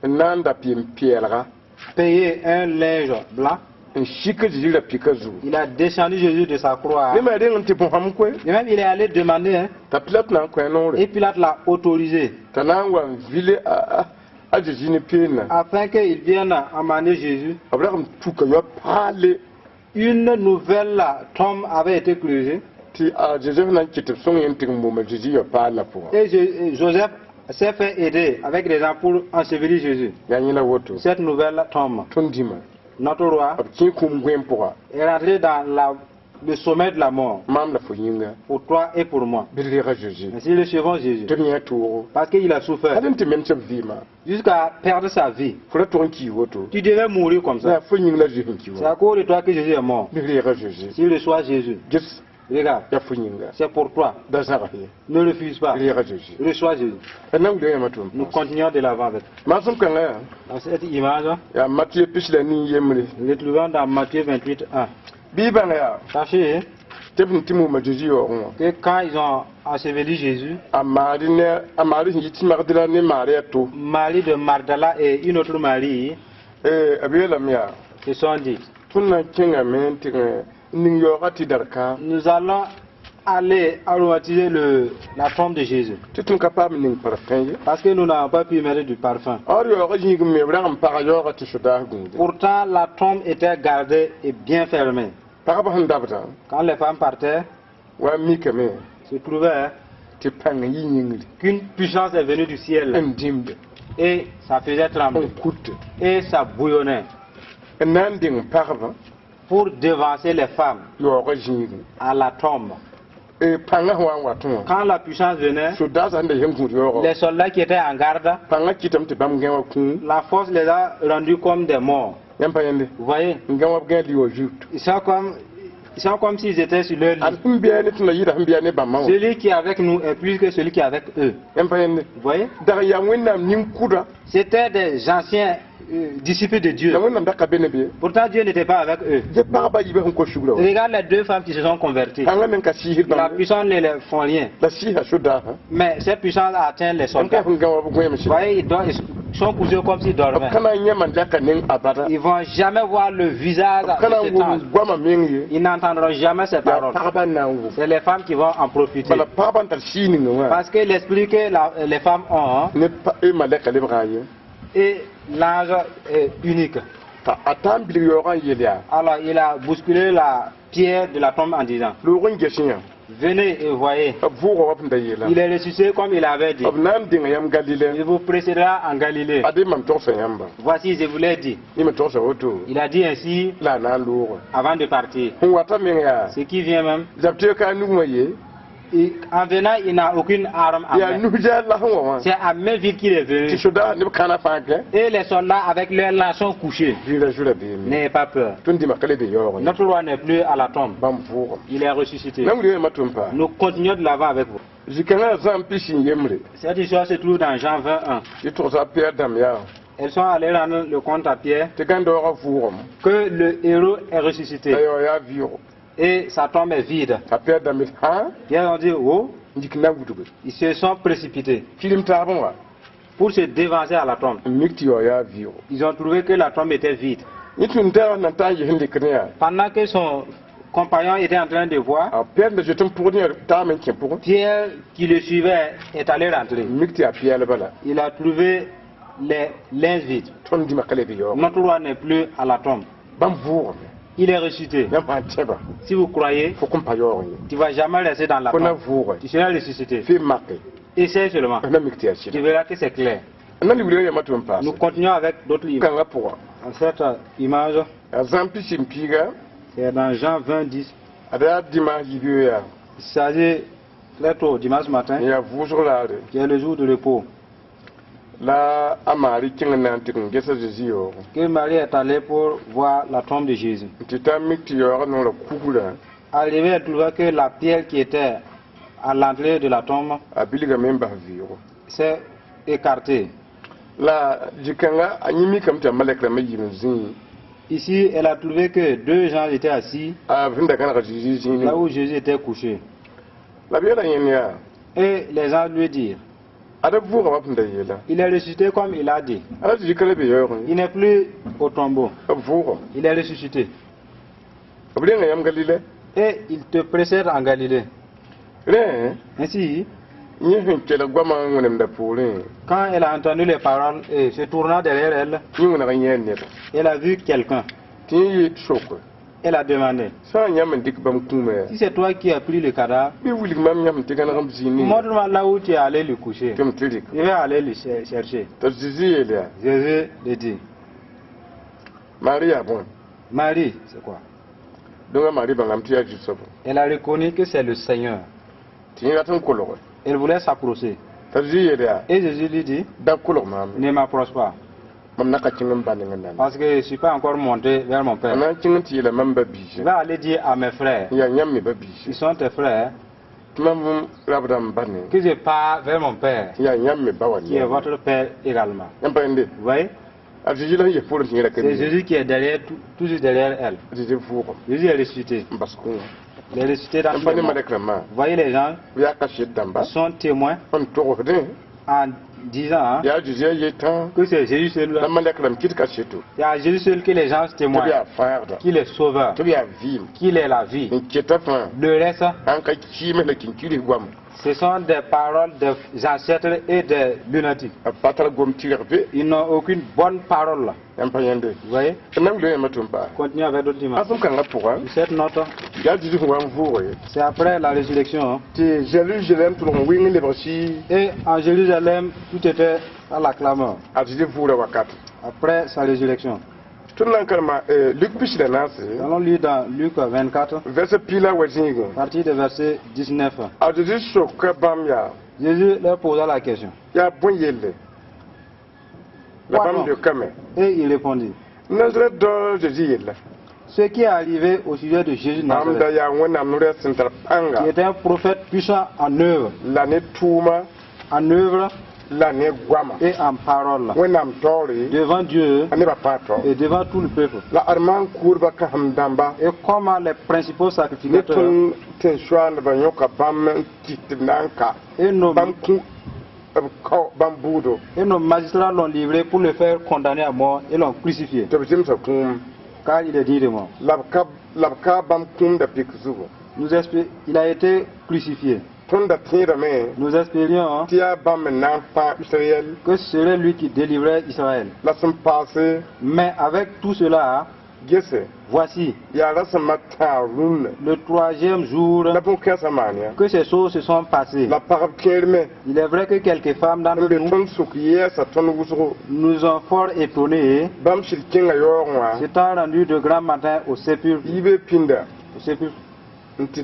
N na n da pɩɩm peelga. Payer un linge blanc. N sik Zeezi ra-pɩka zugu. Il a descendu Jésus de sa croix. Ne ma reng n tɩ bõsam koe. Et même il est allé demander, hein, T'a Pilat na n kõ a noore. Et Pilate l'a autorisé T'a na n wa n vile a a Zeezi ne peendã. Afin qu'il vienne emmener Jésus. B rag n tuka yao paale. Une nouvelle tombe avait été creusée Tɩ a Joseph na n kɩt tɩ b sõng yẽ n tɩg n booma Zeezi yao paal la pʋgã. Et Joseph s'est fait aider avec des gens pour ensevelir Jésus. Yaa yẽla woto. Cette nouvelle tombe, Tõnd dĩmã. Notre roi B kẽ kũum gõeem pʋga. Est rentré dans le sommet de la mort Maam la fo yĩnga. Pour toi et pour moi. Bɩ d reega Zeezi. Ainsi recevons Jésus. Tɩ b yẽ toogo. Parce qu'il a souffert Hal n tɩ mems b vɩɩmã. Jusqu'à perdre sa vie. Fo ra tʋg n kii woto. Tu devais mourir comme ça. Yaa fo yĩng la Zeezi n ki C'est wã. À cause de toi que Jésus est mort. Bɩ d reega Zeezi. S'il reçoit Jésus, Ges. Regarde, Yaa fo yĩnga. C'est pour toi. Da zãgs ye. Ne refuse pas. Reega Zeezi. Reçois Jésus. D na n wilga yãmba tʋm Nous paas. Continuons de l'avant avec. Maasem kãngã yaa. Dans cette image, Yaa Matɩ pis la nin yembre. Nous le trouvons dans Matthieu 28, 1. Bɩ y bãng yaa. Sachez Tɩ b sẽn tɩ mooma Zeezi yaoogẽ wã. Que quand ils ont enseveli Jésus, A Maari ne a Maari sẽn yit Magdala ne Maari a to. Marie de Magdala et une autre Marie B yeelame yaa. Se sont dit, Tõnd na n kẽngame n tɩg n ning yaoogã tɩ dar kãab. Nous allons aller aromatiser la tombe de Jésus. Tɩ tõnd ka paam ning parfum ye. Parce que nous n'avons pas pu mettre du parfum. Or yaoogã yĩng me b rag n paga yaoogã tɩ sodaas gũude. Pourtant, la tombe était gardée et bien fermée. Pagba sẽn dabdã. Quand les femmes partaient, Wa n mikame. Se trouvait Tɩ pãng yi yĩngri. Qu'une puissance est venue du ciel N dĩmde. Et ça faisait trembler N kut. Et ça bouillonnait N na n deng pagba. Pour devancer les femmes Yaoogã zĩigẽ. À la tombe. Pãngã sẽn wa n watẽ wã. Quand la puissance venait, Sodaasã sẽn da yẽ gũud yaoogã. Les soldats qui étaient en garde, Pãngã kɩtame tɩ bãmb gã wã kũum. La force les a rendus comme des morts. Yãmb pa yẽnde. Vous voyez, N gã wã b gã li wã zut. ils sont comme s'ils étaient sur leur Ad lit. sẽn bɩa ne tõnd la yɩɩda sẽn bɩa ne bãmbã wã. Celui qui est avec nous est plus que celui qui est avec eux. Yãmb pa yẽnde. Vous voyez? Dag n yaa Wẽnnaam nin-kʋda. C'était des anciens disciples de Dieu. La Wẽnnaam da ka be ne be. Pourtant, Dieu n'était pas avec eux. Ge pagba yiibã sẽn kos sugrã wã. Regarde les deux femmes qui se sont converties. Pãngã meng ka sɩɩsd La bãmb. Puissance ne les font rien. La sɩɩsa sodaasã. Mais cette puissance atteint les Yãmb soldats. ka sẽn gã wã b gõeem Vous sɩda. voyez, ils sont couchés comme s'ils B dormaient. ka na n yẽ malɛka neng abada. Ils vont jamais voir le visage B ka de na n cet wʋm ange. goamã meng ye. Ils n'entendront jamais ces Yaa paroles. pagba n na n wʋm. C'est les femmes qui vont en profiter. Bala pagba n tar sɩɩg ninga wã. Parce que l'esprit que les femmes ont, hein, Ne pa malɛka lebga ye. Et l'ange est unique. T'a a taa n bilg yaoogã n yel yaa. Alors il a bousculé la pierre de la tombe en disant, Loog n ges yã. Venez et voyez. B vʋʋga wa b sẽn da yeelã. Il est ressuscité comme il avait dit. B na n dẽnga yãmb Galile. Il vous précédera en Galilée. Ade mam togsa yãmba. Voici, je vous l'ai dit. Yẽ me togsa woto Il a dit ainsi la a na n loogã. Avant de partir. Sẽn wata meng yaa Ce qui vient même, zab-tɩ ka a nug wã ye en venant, il n'a aucune arme en yaa main. nus jaad la sẽn wa wã C'est à main vide qu'il est tɩ venu. soda neb kãna fãa kɛ. Et les soldats avec leurs lances sont couchés. Vɩɩra zu rabeem. N'ayez pas peur. Tõnd dĩmã ka le be yaoogẽ. Notre roi n'est plus à la tombe. Bãmb vʋʋgame. Il est ressuscité. Nan wilg yãmba tʋ n paa. Nous continuons de l'avant avec vous. Zĩ-kãngã zãm pis n yembre. Cette histoire se trouve dans Jean 21. Tɩ togsa a Pɩyɛɛr dãmb yaa Elles sont allées rendre le compte à Pierre tɩ gãn-daoogã vʋʋgame que le héros est ressuscité la yaoo yaa vɩʋgo. Et sa tombe est vide. A Pɩyɛɛr dãmb yet hã Pierre ont dit, oh, n yik n na n wudge ils se sont précipités filim taabẽ wa pour se dévancer à la tombe. N mik tɩ yaoo yaa vɩʋgo. Ils ont trouvé que la tombe était vide. Yẽ tũud-n-taagã nan ta n yes n dɩkd yaa Pendant que son compagnon était en train de voir, a Pɩyɛɛr da zoet n pʋgd yã taam n kẽ pʋgẽ. Pierre qui le suivait est allé rentrer. N mik tɩ yaa Pɩyɛɛl bala. Il a trouvé les linges vides. Tõnd dĩmã ka le be yaoogẽ. Notre roi n'est plus à la tombe. Bãmb vʋʋgame. Il est ressuscité. Yãmb sã n tẽba Si vous croyez, fo kõn pa yaoogẽ ye. Tu ne vas jamais rester dans la Fo na tombe. vʋʋge. Tu seras ressuscité. Fɩ make. Essaye seulement. Na mik tɩ yaa Tu sɩda. Verras que c'est clair. N na wilg yãmba tɩ n paase. Nous continuons avec d'autres livres. Kãngã pʋga Cette image, yaa zãm pis n piiga c'est dans Jean 20, 10. Ad yaa dimanche yibeoog yaa Il s'agit très tôt, dimanche matin, n yaa vʋʋsg raare qui est le jour de repos, la a Maari kẽng n na n tɩg n ges a Zezi yaoogo que Marie est allée pour voir la tombe de Jésus. N tɩ ta mik tɩ yaoogã noorã kugrã Arrivée, elle trouva que la pierre qui était à l'entrée de la tombe a bilgame n bas vɩʋgo. S'est écartée. La zĩ-kãnga a yẽ mikame tɩ a malɛk rãmbã yib n zĩi Ici, elle a trouvé que deux gens étaient assis a sẽn da gãnega Zezi zĩig là où Jésus était couché. La b yeela yẽnd yaa Et les gens lui dirent, ad b vʋʋga wa b sẽn da yeela il est ressuscité comme il a dit. Ala Zezi ka le be yaoogẽ. Il n'est plus au tombeau. B vʋʋgame. Il est ressuscité. B renga yãmb Galile. Et il te précède en Galilée. Rẽ Ainsi, yẽ sẽn kelg goamã n wẽnemda poorẽ quand elle a entendu les paroles et se tournant derrière elle, yẽ wẽneg n yẽ ned elle a vu quelqu'un. Tɩ yẽ yɩ sok Elle a demandé, sã n yãmb n dɩk bãmb kũumã yaa si c'est toi qui as pris le cadavre, bɩ wilg mam yãmb tɩ gãneg m zĩig ning montre-moi là où tu es allé le coucher. Tɩ m tɩ rɩk. Je vais aller le chercher. T'a Zezi yeel yaa Jésus lui dit, Maari yaa bõe Marie, c'est quoi? Donc a Maari bãngame tɩ yaa Zu-soabã. Elle a reconnu que c'est le Seigneur. Tɩ yẽ rat n kolge. Elle voulait s'approcher. T'a Zezi yeel yaa Et Jésus lui dit, da kolg maam ne m'approche pas, mam na ka kẽng n ba nengẽ nana. Parce que je ne suis pas encore monté vers mon A Père. Na n kẽng n tɩ yeela mam Je ba-biisã vais aller dire à mes frères, n yaa yãmb me ils ba-biisi sont tes frères, tɩ mam rabda m ba neng que je pars vers mon Père, tɩ yaa yãmb me ba wa qui est votre Père également. Yãmb pa yẽnde Vous voyez? A Zezi la sẽn ges poorẽ tɩ yẽ ra ka C'est mi. Jésus qui est derrière, toujours derrière elle. Zezi vʋʋgame. Jésus est ressuscité. N bas kũumã. Il est ressuscité dans N tous pa les ne morts. malɛk rãmbã Vous voyez les gens, b yaa kaset dãmba ils sont témoins n togsdẽ en disant hein, yaa Zezi a yetã que c'est Jésus seul. La malɛk rãmb kɩt kaseto C'est à Jésus seul que les gens tɩ b témoignent yaa fãagda qu'il est sauveur, tɩ b yaa vɩɩm qu'il est la vie. N keta fãa Le reste, sãn ka kɩɩms la kĩnkirg goam ce sont des paroles des ancêtres et des lunatiques. B pa tar gom tɩrg be. Ils n'ont aucune bonne parole. Yãmb pa yẽnde. Vous voyez? D na n wilg yãmba tʋ n paa. Continuez avec d'autres images. Ãsem kãngã pʋga Cette note, yaa Zezi sẽn wa n vʋʋge c'est après la résurrection, hein. Tɩ Zerusalem tʋlg n wɩng n lebg sɩ Et en Jérusalem, tout était à la clameur a Zezi vʋʋra wakat. Après sa résurrection. Tõnd na n karema Luk pis la naase Nous allons lire dans Luc 24, verset piig la wa zĩigẽ à partir du verset 19. A Zezi soka bãmb yaa Jésus leur posa la question. Yaa bõe yelle la Pardon. bãmb leokame Et il répondit, Nazarɛt dao Zezi yella ce qui est arrivé au sujet de Jésus de bãmb da Nazareth, yaa Wẽnnaam no-rɛɛs sẽn tar pãnga qui était un prophète puissant en œuvre, la ne tʋʋma en œuvre la ne goama et en parole, Wẽnnaam taoore devant Dieu a nebã fãa taoor et devant tout le peuple. La ad maan-kʋʋdbã kãsem dãmba Et comment les principaux ne sacrificateurs tõnd tẽn-soaandbã yõka bãmb n kɩt tɩ b na n ka et nos, bãmb kũ b kao bãmb buudo et nos magistrats l'ont livré pour le faire condamner à mort et l'ont crucifié, tɩ b zemsa kũum car il est digne de mort. La b ka la b ka bãmb kũum da pik zugu. Il a été crucifié. Tõnd da tẽedame Nous espérions tɩ yaa bãmb n na n fãa Israɛl que ce serait lui qui délivrait Israël. La sẽn paase Mais avec tout cela, Gese Voici yaa rasem a tãab rũnnã le troisième jour la bõn-kãensã maan yã que ces choses se sont passées. La pagb kẽer me Il est vrai que quelques femmes d'entre n be nous tõnd sʋk yɛɛsa tõnd wʋsgo nous ont fort étonnés, bãmb sɩd kẽnga yaoogẽ wã s'étant rendu de grand matin au sépulcre. Yibe pĩnda Au sépulcre. N tɩ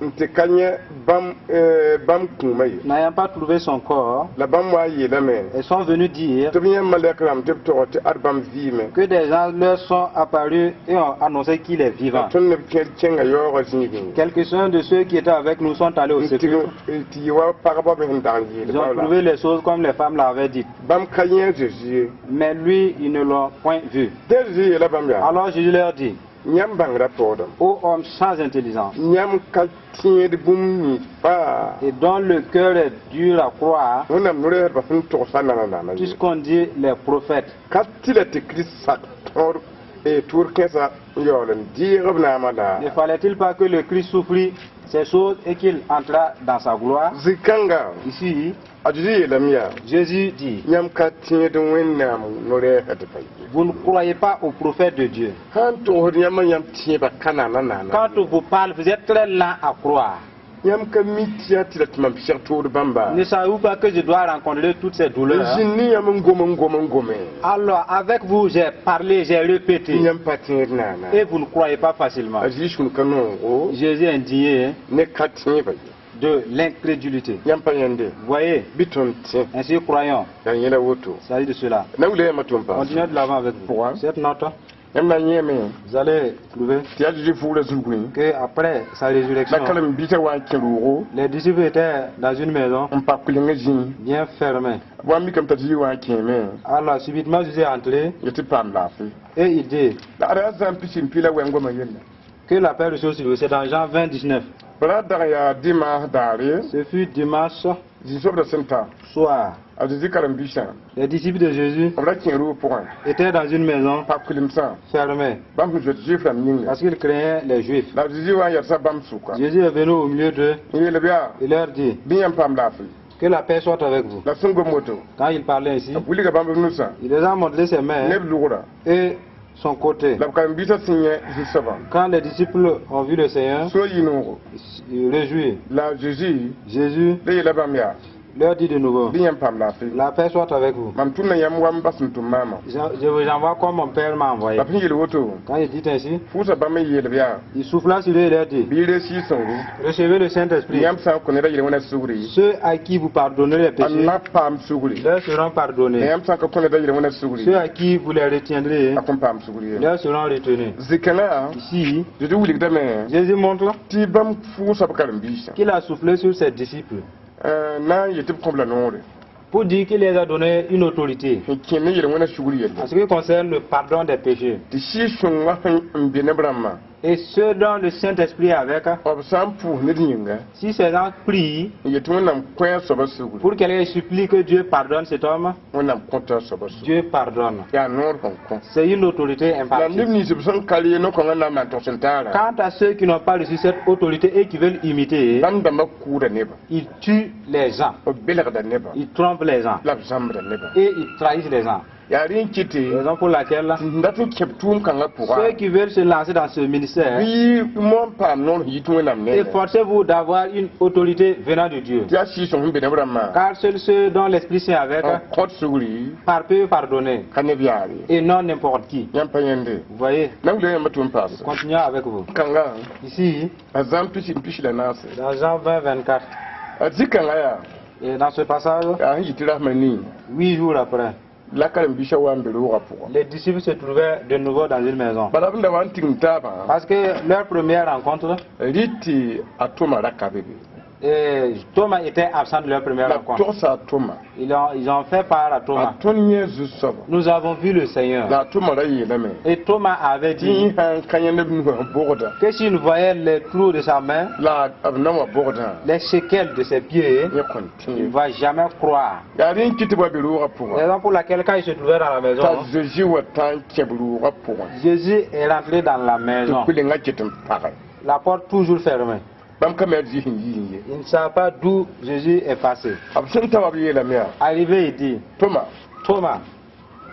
n tɩ ka yẽ bãmb eh, bãmb kũumã ye N'ayant pas trouvé son corps, la bãmb wa n yeelame elles sont venues dire tɩ b yẽ malɛk rãmb tɩ b tog tɩ ad bãmb vɩɩme que des anges leur sont apparus et ont annoncé qu'il est la vivant. Tõnd neb kẽer kẽnga yaoogã zĩigẽ Quelques-uns de ceux qui étaient avec nous sont allés au n sépulcre. Tɩg tɩ yɩ wa pagba me sẽn dag n yeel Ils ont bala trouvé les choses comme les femmes l'avaient dit. Bãmb ka yẽ a Zeezi ye Mais lui, ils ne l'ont point vu. Tɩ Zeezi yeela bãmb yaa Alors Jésus leur dit, yãmb bãngrã paoodame ô homme sans intelligence, yãmb ka tẽed bũmb nins faa et dont le cœur est dur à croire Wẽnnaam no-rɛɛsdbã sẽn togsa nana-nana tout ce qu'ont dit les prophètes. Ka tɩ la tɩ Kirist sak tõod tʋʋr kẽesa n yaool n deeg b naamã la Ne fallait-il pas que le Christ souffrit ces choses et qu'il entra dans sa gloire? Zĩ-kãnga Ici, a Zeezi yeelame yaa Jésus dit, yãmb ka tẽed Wẽnnaam no-rɛɛsdbã ye vous ne croyez pas aux prophètes de Dieu. Sãn togsd yãmb yãmb tẽebã ka nana nana Quand on vous parle, vous êtes très lent à croire. Yãmb ka mi tɩ yaa tɩ la tɩ mam seg tood bãmba Ne savez-vous pas que je dois rencontrer toutes ces douleurs? Zĩnd ne yãmb n gom n gom n gome Alors, avec vous, j'ai parlé, j'ai répété. Yãmb pa tẽed naana Et vous ne croyez pas facilement. A Zezi sũur ka noogo Jésus est indigné ne ka tẽebã ye de l'incrédulité. Yãmb pa yẽnde Vous voyez, bɩ tõnd tẽ ainsi croyons. Yaa yẽla woto Il s'agit de cela. Na wila yãmba tʋm pa Continuons de l'avant avec vous. Pourquoi? Cette note, Yãmb na n yẽeme vous allez trouver tɩ yaa Zeezi fuugrã zugẽ qu'après sa la résurrection, karen-biisã wa n kẽ roogo les disciples étaient dans une maison n pa kʋlengã zĩig bien fermée. Wa n mikame t'a Zeezi wa n kẽeme Alors, subitement, Jésus est entré ya tɩ paam laafɩ et il dit la ad yaa zãn pisi n pila wɛng-goamã yella que la paix reçoit sur vous. C'est dans Jean 20, 19. Bala dag yaa dimanche daare Ce fut dimanche zĩ-sobdã sẽn ta soir. A Zeezi karen-biisã Les disciples de Jésus b ra kẽ roog pʋgẽ étaient dans une maison pa kʋlemsã fermée bãmb sẽn zoet Zuif rãmb yĩnga parce qu'ils craignaient les Juifs. La Zeezi wa n yɛlsa bãmb sʋka Jésus est venu au milieu d'eux. N yeel b yaa Il leur dit bɩ yãmb paam laafɩ que la paix soit avec vous. La sẽn gom woto Quand il parlait ainsi, b wilga bãmb b nusã il les a montré ses mains ne b lʋgra et son côté. La b karen-biisã sẽn yẽ zu-soabã Quand les disciples ont vu le Seigneur, sũ yɩ noogo ils se réjouirent. La Zeezi Jésus le yeela bãmb yaa leur dit de nouveau, bɩ yãmb paam laafɩ la paix soit avec vous. Mam tʋmda yãmb wa m bas n tʋm maamã Je vous envoie comme mon Père m'a envoyé. La b sẽn yeel woto Quand il dit ainsi, fʋʋsa bãmb n yeel b yaa il souffla sur eux et leur dit, bɩ y rees Sɩɩg-sõngo recevez le Saint-Esprit. Yãmb sã n kõ ned a yel-wẽnã sugri Ceux à qui vous pardonnerez les a péchés na paam sugri leur seront pardonnés. Yãmb sã n ka kõ ned a yel-wẽnã sugri Ceux à qui vous les retiendrez a kõn paam sugri ye leur seront retenus. Zĩ-kãngã Ici, Zeezi wilgdame Jésus montre tɩ bãmb fʋʋsa b karen-biisã qu'il a soufflé sur ses disciples na n yet tɩ b kõb la noore pour dire qu'il les a donné une autorité n kẽ ne yel-wẽnã sugr yelle en ce qui concerne le pardon des péchés. Tɩ Sɩɩg-sõngã sẽn n be ne b rãmbã Et ceux dont le Saint-Esprit est avec, b sã n pʋʋs ned yĩnga si ces gens prient n yet tɩ Wẽnnaam kõ a soaba sugri pour quelqu'un supplie que Dieu pardonne cet homme, Wẽnnaam kõta a soaba sugri Dieu pardonne. Yaa noor sẽn kõ C'est une autorité la impartiale. Neb nins b sẽn ka ree no-kõngã na n maan togs n taara Quant à ceux qui n'ont pas reçu cette autorité et qui veulent imiter, bãmb dãmbã kʋʋda nebã ils tuent les gens, b belgda nebã ils trompent les gens la b zãmbda nebã et ils trahissent les gens. Yaa rẽ n kɩte Raison pour laquelle tɩ dat n kẽb tʋʋm kãngã pʋga ceux qui veulent se lancer dans ce ministère, bɩ moon paam noor sẽn yit Wẽnnaam nengẽ efforcez-vous d'avoir une autorité venant de Dieu. Tɩ yaa Sɩɩg-sõng sẽn be ne b rãmbã Car seuls ceux dont l'Esprit Saint avec n kõt sugri par peut pardonner ka neb yaare et non n'importe qui. Yãmb pa yẽnde Vous voyez, na wila yãmba tʋm paase continuons avec vous. Kãnga Ici, a zãm pisi n pis la naase dans Jean 20, 24, a zĩ-kãngã yaa et dans ce passage, yaa sẽn yɩ tɩ rasmã nii 8 jours après, la karen-biisã wa n be roogã pʋgã les disciples se trouvaient de nouveau dans une maison. Bala b da wa n tigim taabã Parce que leur première rencontre, rɩ tɩ a Tʋma ra ka be be et Thomas était absent de leur première La b rencontre. togsa a Tʋma Ils ont fait part à a Thomas. Tõnd yẽ zu-soabã Nous avons vu le Seigneur. La a Tʋma ra yeelame Et Thomas avait tɩ dit yẽ sã n ka yẽ neb nusã bogda que s'il voyait les trous de sa main, la b na wã bogdã les séquelles de ses pieds, yẽ kõn il tẽ ne va jamais croire. Yaa rẽ n kɩ tɩ b wa be roogã pʋgã Raison pour laquelle quand il se trouvait dans la t'a maison, Zeezi wa tã n kẽb roogã pʋgẽ Jésus est rentré dans la tɩ maison. kʋlengã ket n page La porte toujours fermée. Bãmb ka me a Zĩ sẽn yi n ye Il ne savent pas d'où Jésus est passé. B sẽn ta wa b yeelame yaa Arrivé, il dit, Tʋma Thomas,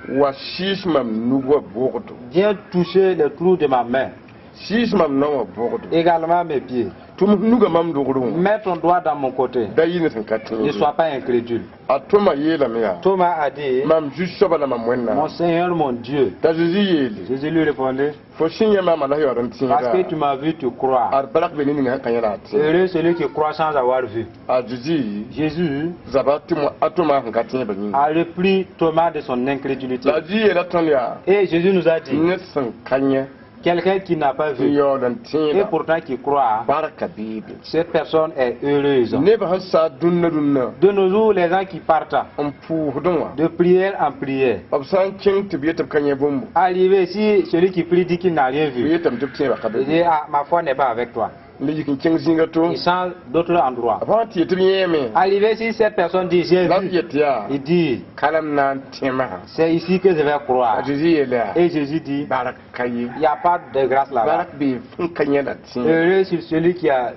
Wa sɩɩs mam nug wã bogdo. Viens toucher les trous de ma main, Sɩɩs mam nao wã bogdo. Également mes pieds. Tʋm f nuga mam dogr wã. Mets ton doigt dans mon côté. Da yɩ ne sẽn ka Ne tẽede. sois pas incrédule. A Toma yeelame yaa Thomas a dit, mam zu-soaba la mam mon Wẽnnaam. Seigneur, mon Dieu. T'a Zezi yeele Jésus lui répondit, fo sẽn yã maama la f yaood n parce que tẽeda. Tu m'as vu, tu crois. Ad barak be ne ninga sẽn ka yã la a tẽeda. Heureux celui qui croit sans avoir vu. A Zezi Jésus zaba tɩ mo a Toma sẽn ka tẽebã yĩnga. A repris Thomas de son incrédulité. La a Zezi yeela tõnd yaa Et Jésus nous a dit, ned sẽn ka yẽ quelqu'un qui n'a pas n vu yaood n et tẽeda pourtant qui croit, barka beebe. Cette personne est heureuse. Nebã sẽn saa dũnna dũnna De nos jours, les gens qui partent n pʋʋsdẽ wã de prière en prière, b sã n kẽng tɩ b yet tɩ b ka yẽ bũmbu arrivé si celui qui prie dit qu'il n'a rien b vu, yetame tɩ b tẽebã ka il be dit, ah, ma foi n'est pas avec toi. N le yik n kẽng zĩiga to Il change d'autres endroits. B fãa tɩ yet tɩ b yẽeme Arrivé si cette personne dit, j'ai la b vu, yet yaa il dit, kalam na n tẽmã. C'est ici que je vais A croire. Zezi yeela yaa Et Jésus dit, bark ka ye. Il n'y a pas de grâce là-bas. Bark bee sẽn ka yẽ la tẽeb. Heureux sur celui qui a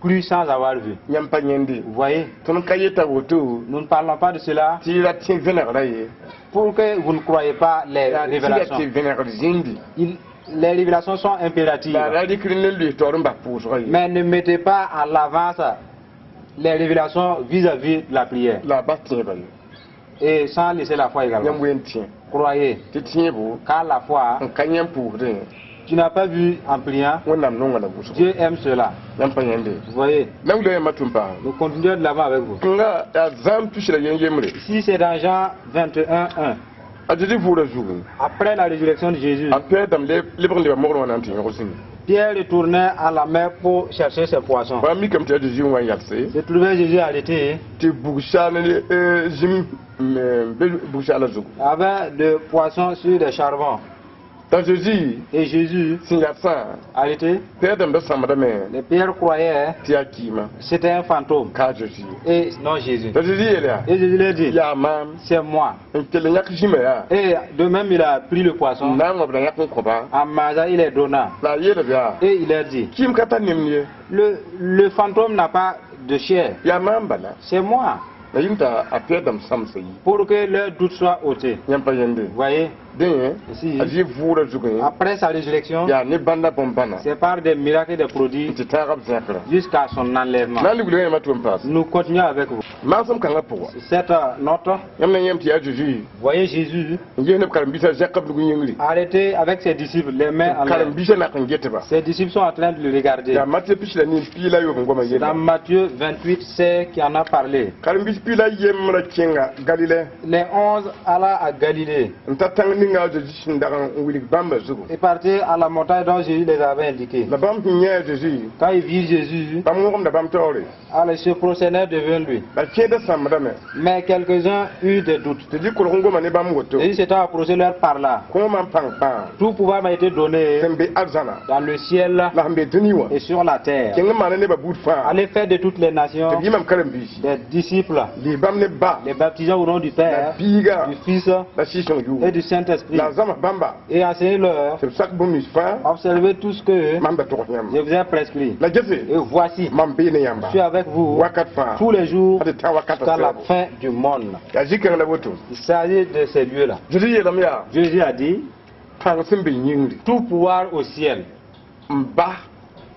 cru sans avoir vu. Yãmb pa yẽnde. Vous voyez, Tõnd ka yeta woto nous ne parlons pas de cela tɩ y ra tẽ vẽnegrã ye. Pour que vous ne croyez pas les Yaa tɩ ra révélations. tɩ vẽnegr zĩndi. Les révélations sont impératives. La ra rɩkr ne loes taoor n bas pʋʋsgã ye. Mais ne mettez pas à l'avance les révélations vis-à-vis de la prière. La a bas tẽebã ye. Et sans laisser la foi également. Yãmb wen tẽ Croyez. Tɩ tẽebo Car la foi, n ka yẽ n pʋʋsdẽ tu n'as pas vu en priant, Wẽnnaam nonga la wʋsgo. Dieu aime cela. Yãmb pa yẽnde. Vous voyez, La wilga yãmba tʋm paam. Nous continuons de l'avant avec vous. Nga yaa zãam tus la yen yembre. Si c'est dans Jean 21, 1, A Zezi vʋʋra zugu après la résurrection de Jésus, a Pɛɛr dãmb lebg n leba mogrẽ wã na n tɩ yõg zĩngi. Pierre retournait à la mer pour chercher ses poissons. Bãmb mikame tɩ yaa Zezi n wa n yalse Se trouvait Jésus arrêté tɩ bug-saal ne zĩm n be bug-saala zugu. Avec des poissons sur des charbons. T'a Zezi Et Jésus, sẽn yalsã arrêté, Pɛɛr dãmb da sãmbdame les Pierre croyaient tɩ yaa kɩɩma c'était un fantôme ka a Zezi. Et non Jésus. T'a Zezi yeel yaa Et Jésus leur dit, yaa maam c'est moi. N kell n yãk zĩma yaa Et de même, il a pris le poisson. N na n wãbda yãk n kõba En mangeant, il les donna. La a yeelb yaa Et il leur dit, kɩɩm ka tar nemd ye. le fantôme n'a pas de chair. Yaa maam bala. C'est moi. La yĩm t'a a Pɛɛr dãmb sãmsa yi. Pour que leur doute soit ôté. Yãmb pa yẽnde. Vous voyez? Dẽ Ici, a Zezi vʋʋra zugẽ après sa résurrection, yaa ne bãnda bõn-bãna c'est par des miracles et des prodiges n tɩ tãagã b zẽkra. Jusqu'à son enlèvement. Na n wilg yãmba tʋ n paas. Nous continuons avec vous. Maasem kãngã pʋga Cette note, yãmb na yãmb tɩ yaa Zezi voyez Jésus n ges ne b karen-biisã zẽk b nug yĩngri. Arrêté avec ses disciples, les mains en l'air. Karen-biisã nak n getba. Ses disciples sont en train de le regarder. Yaa Matɩ pis la nin piig la yoob n goamã Dans yella. Matthieu 28, c'est qui en a parlé. Karen-biis piig la yembrã kẽnga Galile Les 11 alla à Galilée n ta tãng ninga a Zezi sẽn dag n wilg bãmba zugu. Et partirent à la montagne dont Jésus les avait indiqués. La bãmb sẽn yẽ a Zezi Quand ils virent Jésus, bãmb wõgemda bãmb taoore. Alors ils se prosternèrent devant lui. La kẽeda sãmbdame. Mais quelques-uns eurent des doutes. Tɩ dɩ kolg n goma ne bãmb woto. Jésus s'étant approché leur parla. Kõomã n pãng fãa Tout pouvoir m'a été donné sẽn be arzãna dans le ciel la sẽn be dũni wã. Et sur la terre. Kẽng n maana nebã buud fãa. Allez faire de toutes les nations Tɩ b yɩ mam karen-biisi. Des disciples, Lis bãmb ne ba les baptisant au nom du la Père, biiga du Fils la Sɩɩg-sõng et yʋʋm. Du Saint-Esprit. La zãms bãmba Et enseignez-leur, tɩ b sak bũmb nins fãa observez tout ce que mam da tog yãmba. Je vous ai prescrit. La gese Et voici, mam bee ne yãmba je suis avec vous wakat fãa tous les jours tɩ tã wakatã jusqu'à la sɛɛbo. Fin du monde. Yaa zĩ-kãng la woto. Il s'agit de ces lieux-là. Zezi yeelame yaa Jésus a dit, pãng sẽn be yĩngri tout pouvoir au ciel. N ba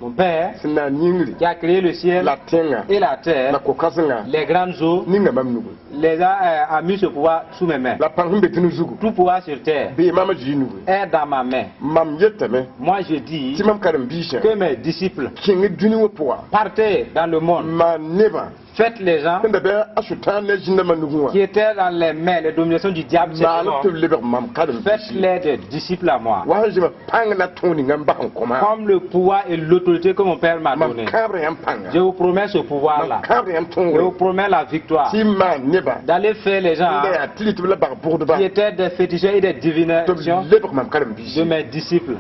Mon Père, sẽn na n yĩngri qui a créé le ciel la tẽngã et la terre, la ko-kãsenga les grandes eaux, ninga mam nugu les a mis ce pouvoir sous mes mains. La pãng sẽn be dũni zugu Tout pouvoir sur terre bee mam a Zezi nugu. Est dans ma main. Mam yetame Moi, je dis tɩ mam karen-biisã que mes disciples kẽng dũni wã pʋga partez dans le monde, maan nebã faites les gens sẽn da bɩ a sʋtãan ne zĩndãmbã nugẽ wã qui étaient dans les mains, les dominations du diable, ces maal démons, tɩ b lebg mam karen-biisi. Faites-les des disciples à moi. Wa sẽn zẽma pãng la tõog ninga n bas n kõma Comme le pouvoir et l'autorité que mon Père m'a mam donné. kãabra yãmb pãnga Je vous promets ce mam pouvoir-là. kãabra yãmb Je vous tõogre promets la victoire. Tɩ maan nebã D'aller faire les gens n da yaa tɩ tɩ b la bag bʋgdba qui étaient des féticheurs et des tɩ b divinations lebg mam de karen-biisi. Mes disciples.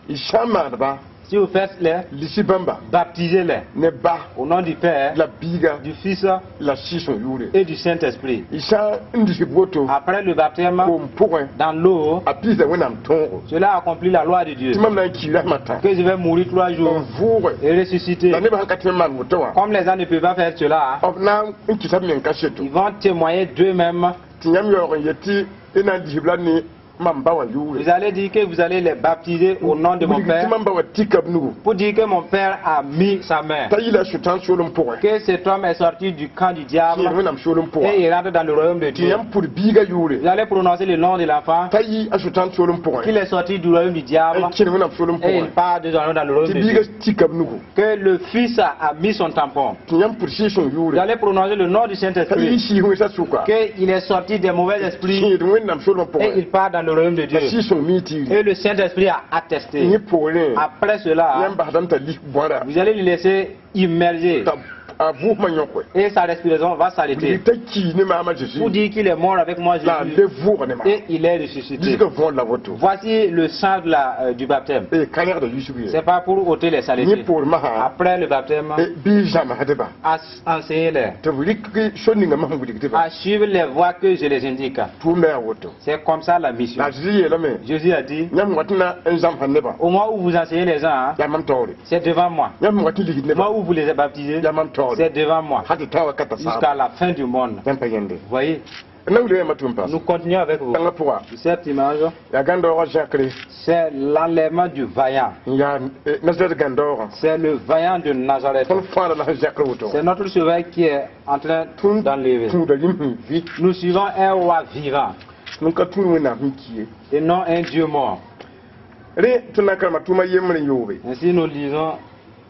Y sã n maaneba Si vous faites les, lisi bãmba baptisez-les ne ba au nom du Père, la biiga du Fils la Sɩɩg-sõng yʋʋre. Et du Saint-Esprit. Y sã n disb woto Après le baptême, koom pʋgẽ dans l'eau, a piisa Wẽnnaam tõogo cela accomplit la loi de Dieu. Tɩ mam na n kii rasmã tã Que je vais mourir 3 jours n vʋʋge et ressusciter. La nebã sẽn ka tõe n maan woto wã Comme les gens ne peuvent pas faire cela, b na n kɩsa b meng kaseto ils vont témoigner d'eux-mêmes tɩ yãmb yaoog n yet tɩ Y na n disb la ne mam ba wã yʋʋre. Vous allez dire que vous allez les baptiser au nom de mon Wilg tɩ Père mam ba wã tika b nugu. Pour dire que mon Père a mis sa main. T'a yila Sʋtãan soolem pʋgẽ. Que cet homme est sorti du camp du diable Kẽer Wẽnnaam soolem pʋgã. Et il rentre dans le royaume de Tɩ Dieu. yãmb pʋd biigã yʋʋre. Vous allez prononcer le nom de l'enfant T'a yɩ a Sʋtãan soolem pʋgẽ. Qu'il est sorti du royaume du diable N kẽer Wẽnnaam soolem et il pʋgẽ. part désormais dans le royaume Tɩ de biigã Dieu. tika b nugu. Que le Fils a mis son tampon. Tɩ yãmb pʋd Sɩɩg-sõng Vous yʋʋre. allez prononcer le nom du T'a yɩ Saint-Esprit. sɩɩs wẽnsã sʋka. Qu'il est sorti des mauvais esprits Kẽed Wẽnnaam soolmã et pʋgẽ. il part dans le royaume de La Dieu. Sɩɩg-sõng mii tiiri. Et le Saint-Esprit a attesté. Yẽ poorẽ Après cela, yãmb basdame t'a lik bõara. Vous allez le laisser immerger T'a a vʋʋsmã yõke. Et sa respiration va s'arrêter. Wilg t'a kii ne maama Zeezi. Pour dire qu'il est mort avec moi, La a Jésus, le vʋʋga ne maam. Et il est ressuscité. Disga võor la woto. Voici le sang du baptême. E ka rẽgda yusg ye. C'est pas pour ôter les Yẽ saletés. poor masã Après le baptême, bɩ zãmsdba. Enseignez-les Tɩ b rɩk so ninga masẽn wilgdba. À suivre les voies que je les indique. Tʋʋmda yaa woto. C'est comme ça la mission. La Zeezi yeelame. Jésus a dit, Yãmb wat na n zãmsã nebã. Au moment où vous enseignez les gens, hein, Yaa mam taoore. C'est devant moi. Yãmb wat n ligd Au nebã. moment où vous les baptisez, Yaa mam taoore. C'est devant moi. Hal tɩ tao wakata Jusqu'à saaba. La fin du monde. Yãmb pa yẽnde. Vous voyez, N na wilga yãmba tʋm paas. Nous continuons avec vous. Kãngã pʋga. Cette image, Yaa gãn-daoogã zãkre. C'est l'enlèvement du vaillant. N yaa Nazaret gãn-daoogã. C'est le vaillant de Nazareth. Tõnd fãada la sẽn zãkr woto. C'est notre sauveur qui est en train d'enlever. Tũuda rĩm sẽn vɩ. Nous suivons un roi vivant Tõnd ka tũud Wẽnnaam sẽn ki ye. Et non un Dieu mort. Rẽ tõnd na n karema tʋʋma yembre n yoobe. Ainsi nous lisons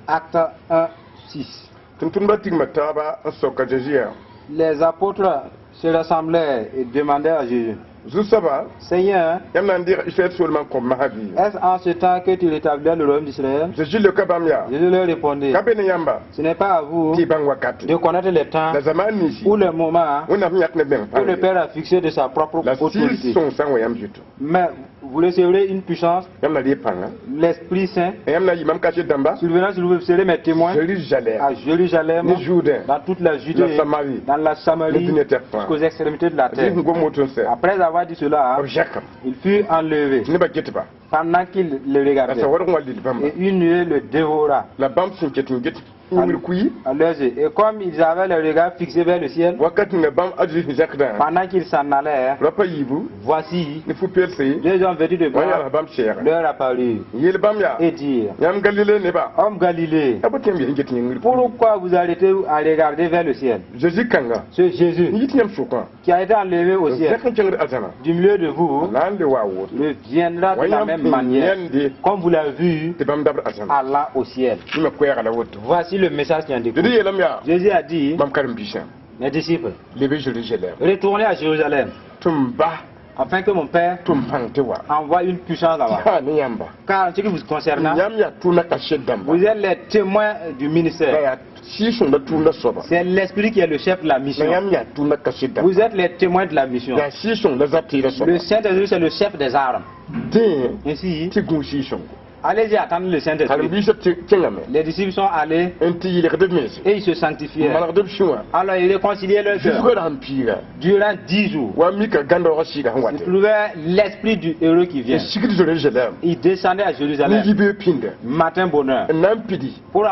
Acte 1, 6. Tʋm-tʋmdbã tigma taaba n soka Zeezi yaa. Les apôtres se rassemblaient et demandèrent à Jésus, Zu-soaba, Seigneur, yãmb na n dɩga Israɛl soolmã n kõ masã bɩ? Est-ce en ce temps que tu rétabliras le royaume d'Israël? Zeezi leoka bãmb yaa. Jésus leur répondit, Ka be ne yãmba. Ce n'est pas à vous Tɩ y bãng wakate. De connaître les temps La zamaan ninsi. Ou les moments Wẽnnaam sẽn yãk ne bẽng que le Père a fixé de sa propre La autorité. Sɩɩg-sõng sã n wa yãmb zutu. Mais vous recevrez une puissance, Yãmb na rɩ pãnga. l'Esprit Saint, Yãmb na n yɩ mam kaset dãmba. Survenant sur vous, vous serez mes témoins Jérusalem. À Jérusalem, Ne Jourdain. Dans toute la Judée, La Samarie. Dans la Samarie, Ne dũniyã tɛk fãa. Jusqu'aux extrémités de la terre. Rɩ sẽn gom woto n sɛ. Après avoir dit cela, B zãkame. Il fut enlevé Tɩ nebã get-ba. Pendant qu'il le La regardait. sa warg wã lil bãmba. Et une nuée le dévora La bãmb sẽn ket n get yĩngr kuyi. À leurs yeux. Et comme ils avaient le regard fixé vers le ciel, Wakat ninga bãmb a Zeezi sẽn zãkdã. Pendant qu'ils s'en allaient, Rapa yiibu. Voici Ne fu-peelse. Deux hommes vêtus de Wã blanc yals bãmb sɛɛga. Leur apparurent Yeel bãmb yaa. Et dirent, Yãmb Galile nebã. Homme Galilée, Ya bõe tɩ yãmb yaa n get yĩngr kuyi? Pourquoi vous arrêtez à regarder vers le ciel? Zeezi kãnga. Ce Jésus N yit yãmb sʋkã. Qui a été enlevé au ciel Zãk n kẽngd arzãna. Du milieu de vous Na n le wa woto. Reviendra de la même manière comme vous l'avez vu Tɩ bãmb dabd arzãna. Allant au ciel. Yẽma koɛɛga la woto. Voici le message qui en découle. Zezi yeelame yaa. Jésus a dit, Mam karen-biisã. Mes disciples, Leb Jérusalem. Retournez à Jérusalem Tɩ m ba afin que mon Père tɩ m pãng tɩ wa. Envoie une puissance là-bas. Yaa ne yãmba. Car en ce qui vous concerne, Yãmb yaa tʋʋmdã kaset dãmba. Vous êtes les témoins du La ministère. yaa Sɩɩg-sõng la tʋʋmdã soaba. C'est l'Esprit qui est le chef de la La mission. yãmb yaa tʋʋmdã kaset dãmba. Vous êtes les témoins de la mission. Yaa Sɩɩg-sõng la zab teedã soaba. Le Saint-Esprit, c'est le chef des armes. Dẽ Ainsi, tɩ gũus Sɩɩg-sõngo. Allez-y attendre le Saint-Esprit. Karen-biisã kẽngame. Les disciples sont allés N tɩ yɩlgd b mense. Et ils se sanctifiaient. Manegd b sũwã. Alors ils réconciliaient leur cœur Zufgã sẽn piiga. Durant 10 jours. Wa mika gãn-daoogã sɩɩga sẽn Ils wate. trouvaient l'esprit du héros qui vient. N sigd Zerusalem. Ils descendaient à Ne Jérusalem, yibe pĩnda. Matin bonheur, N na n pidi. Pour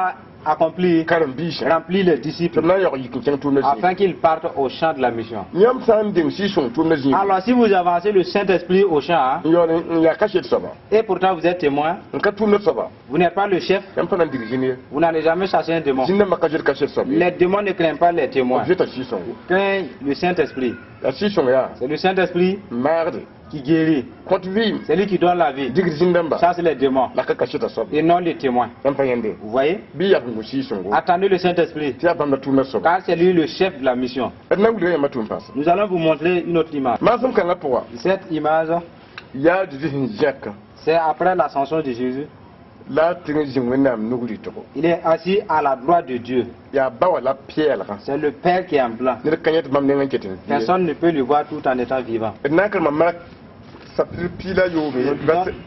accomplir, Karen-biisã. Remplir les Tɩ disciples, b na n yaoog yik n kẽng tʋʋmdã zĩig. Afin qu'ils partent au champ de la mission. Yãmb sã n deng Sɩɩg-sõng tʋʋmdã zĩig. Alors si vous avancez le Saint-Esprit au champ, hein, N yaool n yaa kaset soaba. Et pourtant vous êtes témoin, N ka tʋʋmdã soaba. Vous n'êtes pas le chef, Yãmb pa na n dig zĩnd ye. Vous n'allez jamais chasser un démon. Zĩndãmbã ka zoet kaset soab ye. Les démons ne craignent pas les témoins. B zoeta Sɩɩg-sõngo. Craignent le Saint-Esprit. La Sɩɩg-sõng yaa. C'est le Saint-Esprit N maagde. Qui guérit. Kõt vɩɩm. C'est lui qui donne la vie. Digd zĩnd-dãmba. Chasse les démons La ka kasetã soab ye. Et non les témoins. Yãmb pa yẽnde. Vous voyez? Bɩ yaa sẽn gũ Sɩɩg-sõngo. Attendez le Saint-Esprit. Tɩ yaa bãmb la tʋʋmdã soaba. Car c'est lui le chef de la mission. D na n wilga yãmba tʋʋm paasa. Nous allons vous montrer une autre image. Maasem kãngã pʋga. Cette image, Yaa Zeezi sẽn zãk. C'est après l'ascension de Jésus. La a tɩng zĩng Wẽnnaam nug rɩtgo. Il est assis à la droite de Dieu. Yaa ba wã la pɛɛlgã. C'est le Père qui est en blanc. Ned ka yẽ tɩ bãmb nengã n ket n vɩ ye. Personne ne peut le voir tout en étant vivant. D na n karema Mark chapitre piig la yoobe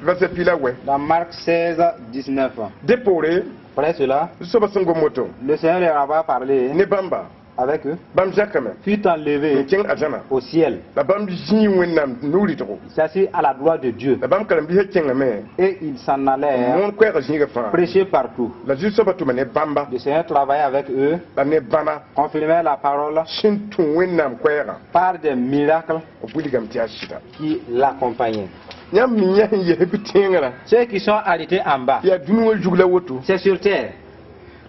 verset piig la wɛ. Dans Marc 16, 19. Dẽ poore Après cela, soabã sẽn gom woto le Seigneur leur avait parlé ne bãmba. avec eux, Bãmb zãkame fut enlevé n kẽng arzãna. Au ciel. La bãmb zĩig Wẽnnaam no-rɩtgo. Il s'assit à la droite de Dieu. La bãmb karen-biisã kẽngame Et il s'en allait moon koɛɛgã zĩigã fãa. Prêcher partout. La Zu-soabã tʋma ne bãmba Le Seigneur travaillait avec eux, la ne bãna confirmait la parole sẽn tũ Wẽnnaam koɛɛgã par des miracles b wilgame tɩ yaa sɩda. Qui l'accompagnaient. Yãmb mi yã sẽn ges bɩ tẽngrã Ceux qui sont arrêtés en bas, yaa dũni wã zug la woto. C'est sur terre.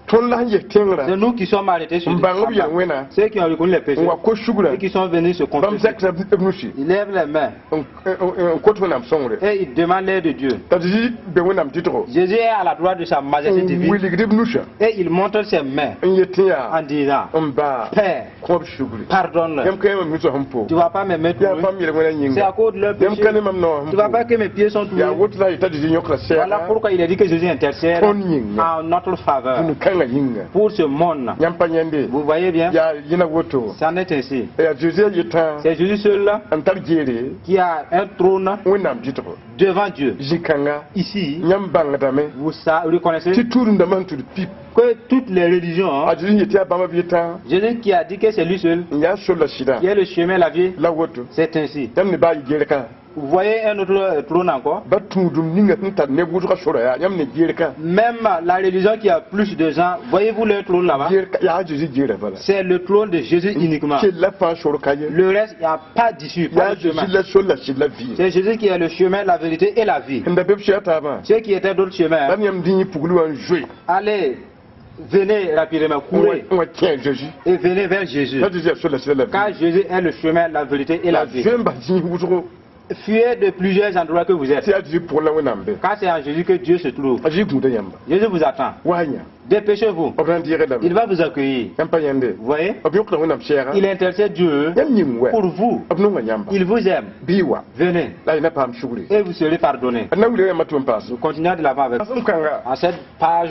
Tõnd la sẽn ges tẽngrã C'est nous qui sommes arrêtés sur n terre. bãng b yel-wẽna Ceux qui ont reconnu les péchés n wa ko sugrã et qui sont venus se bãmb confesser. zakra b nusi Ils lèvent les mains n kot Wẽnnaam sõngre et ils demandent l'aide de Dieu. T'a Zezi be Wẽnnaam dɩtgo Jésus est à la droite de sa majesté n divine wilgd b nusã et il montre ses mains n yet tɩ yaa en disant: n baa Père, kõ b sugri. Pardonne-leur. Yãmb ka yã mam nusã sẽn po Tu ne vas pas me mettre yaa bãmb yel-wẽnã C'est à yĩnga cause de leur yãmb péché. ka ne mam noogã Tu sẽn ne vas po pas que mes pieds sont yaa troués. woto la yeta Zezi yõkra Voilà sɛɛga pourquoi il a dit que Jésus intercède tõnd yĩnga en notre faveur dũni-kãngã yĩnga. Pour ce monde. Yãmb pa yãnde Vous voyez bien, yaa yẽna woto c'en est ainsi. Yaa Zezi a yetã C'est Jésus seul n tar geere qui a un trône Wẽnnaam dɩtgo devant Dieu. Zĩ-kãnga Ici, yãmb bãngdame vous reconnaissez tɩ tuudum-dãmbã sẽn tud pip que toutes les religions, a Zezi yet yaa bãmb b yetã Jésus qui a dit que c'est lui seul n yaa sor la sɩdã qui est le chemin, la vie, la woto c'est ainsi. Yãmb ne baa yɩ geer-kã Vous voyez un autre trône encore. Ba tũudum ninga sẽn tar neb wʋsgã sora yaa yãmb ne geer-kã Même la religion qui a plus de gens, voyez-vous le trône là-bas? Geer yaa Zezi geerã bala. C'est le trône de Jésus uniquement. Kell fãa sor ka ye. Le reste, il n'y a pas d'issue, pas Yaa de chemin. Zezi la sor la sɩd la vɩ. C'est Jésus qui est le chemin, la vérité et la vie. Sẽn da be b soa taabã Ceux qui étaient d'autres chemins, la yãmb dĩ pugl wã n zoe allez, venez rapidement, courez n wa kẽ Zezi et venez vers Jésus. La Zezi yaa sor la sɩd la Car vɩ. Jésus est le chemin, la vérité et la La vie. zoe n bas zĩig wʋsgo Fuyez de plusieurs endroits que vous êtes. Tɩ yaa Zezi pʋgẽ la Wẽnnaam be. Car c'est en Jésus que Dieu se trouve. A Zezi gũuda yãmba. Jésus vous attend. Wa yã Dépêchez-vous. b na n deege lame. Il va vous accueillir. Yãmb pa yãnde Vous voyez? B yõkda Wẽnnaam sɛɛga. Il intercède Dieu Yãmb yĩng wɛ pour vous. B nonga yãmba. Il vous aime. Bɩ y wa Venez la y na paam sugri. Et vous serez pardonné. D na wilga yãmba tɩ n paas. Nous continuons de l'avant avec. Sẽn kãnga En cette page,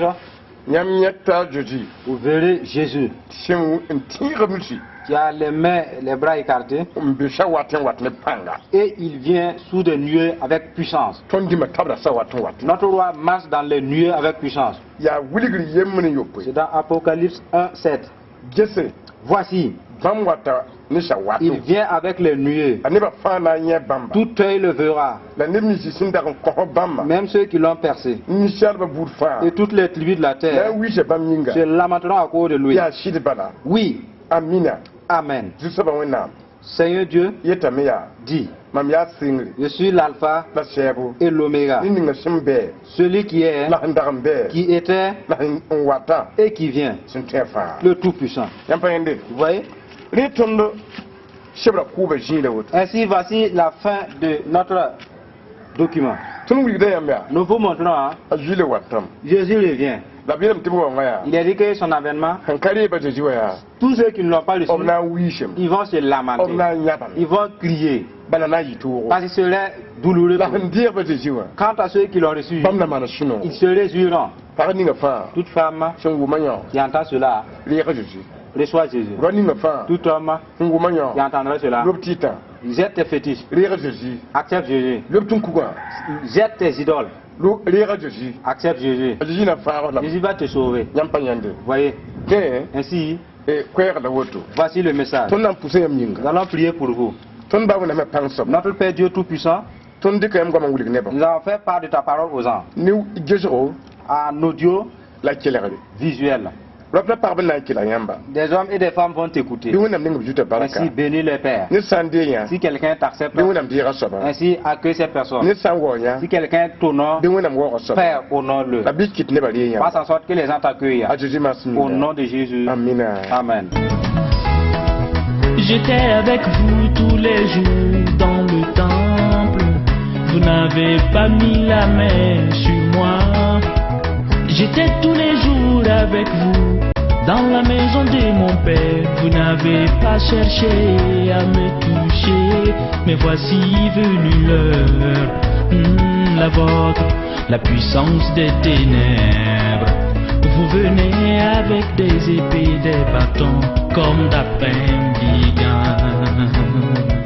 yãmb yẽta Zezi vous verrez Jésus sẽn n tẽeg b nusi qui a les mains, les bras écartés n be sa wat n wat ne pãnga. Et il vient sous des nuées avec puissance. Tõnd dĩmã tabra sa wat n wat. Notre roi marche dans les nuées avec puissance. Yaa wilgr yembr n yopoe. C'est dans Apocalypse 1, 7. Gese Voici, bãmb wata ne sa wato. Il vient avec les nuées. A nebã fãa na n yẽ bãmba. Tout œil le verra, La neb nins sẽn dag n kõs bãmba même ceux qui l'ont percé. Ninsaalbã buud fãa Et toutes les tribus de la la terre n wilsa bãmb yĩnga. Se lamenteront à cause de lui. Yaa sɩd bala. Oui, Amina. Amen. Zu-soabã Wẽnnaam Seigneur Dieu yetame yaa dit, mam yaa sɩngre je suis l'alpha la sɛɛbo et l'oméga, ne ninga sẽn bɛɛ celui qui est, la sẽn dag n bɛɛ qui était la sẽn n wata et qui vient, sẽn tõe fãa. Le Tout-Puissant. Yãmb pa yẽnde Vous voyez? Rẽ tõnd sebra kʋʋba zĩig la woto. Ainsi, voici la fin de notre document. Tõnd wilgda yãmb yaa Nous vous montrons, hein, a Zuile watame. Jésus revient. La b yeelame tɩ b waoongã yaa Il a dit que son avènement, sẽn ka reeba Zezi wã yaa tous ceux qui ne l'ont pas reçu, b na n wiisem ils vont se b lamenter. Na n yãbame Ils vont crier bala na n yɩ toogo. Parce qu'il serait douloureux La pour eux. sẽn deegba Zezi wã Quant à ceux qui l'ont reçu, bãmb na maana sũ-noogo. Ils se réjouiront. Pag ninga fãa Toute femme sẽn wʋma yõ qui entend cela reega Zezi. Reçoit Jésus. Rao ninga fãa Tout homme sẽn wʋma yõ qui entendra cela, lob tɩɩtã jette tes fétiches, reega Zezi. Accepte Jésus. Lob tũn-kugã Jette tes idoles, reega Zezi. Accepte Jésus. A Zezi na fãag lame. Jésus va te sauver. Yãmb pa yãnde. Vous voyez? Dẽ Ainsi, koɛɛg la woto. Voici le message. Tõnd na n pʋsa yãmb yĩnga. Nous allons prier pour vous. Tõnd ba Wẽnnaamã pãng soaba. Notre Père Dieu Tout-Puissant, Tõnd dɩka yãmb goamã n wilg nebã nous avons fait part de ta parole aux gens ne gesgo en audio la kelgre. Visuel. Rap la pagb n na n kelg yãmba. Des hommes et des femmes vont t'écouter. Bɩ Wẽnnaam ning b zuta barka. Ainsi, bénis le Père. Ned sã n dee yã Si quelqu'un t'accepte, bɩ Wẽnnaam deega soaba. Ainsi accueille cette personne. Ned sã n waoog yã Si quelqu'un t'honore, bɩ Wẽnnaam waooga soaba. Père, honore-le. La bɩ kɩt nebã ree yãmba. Fasse en sorte que les gens t'accueillent. A Zeezi maas Au nom de Jésus. Amina. Amen. J'étais avec vous tous les jours dans le temple. Vous n'avez pas mis la main sur moi. J'étais tous les jours avec vous dans la maison de mon père. Vous n'avez pas cherché à me toucher. Mais voici venue l'heure, la vôtre, la puissance des ténèbres. Vous venez avec des épées, des bâtons, comme d'après brigands.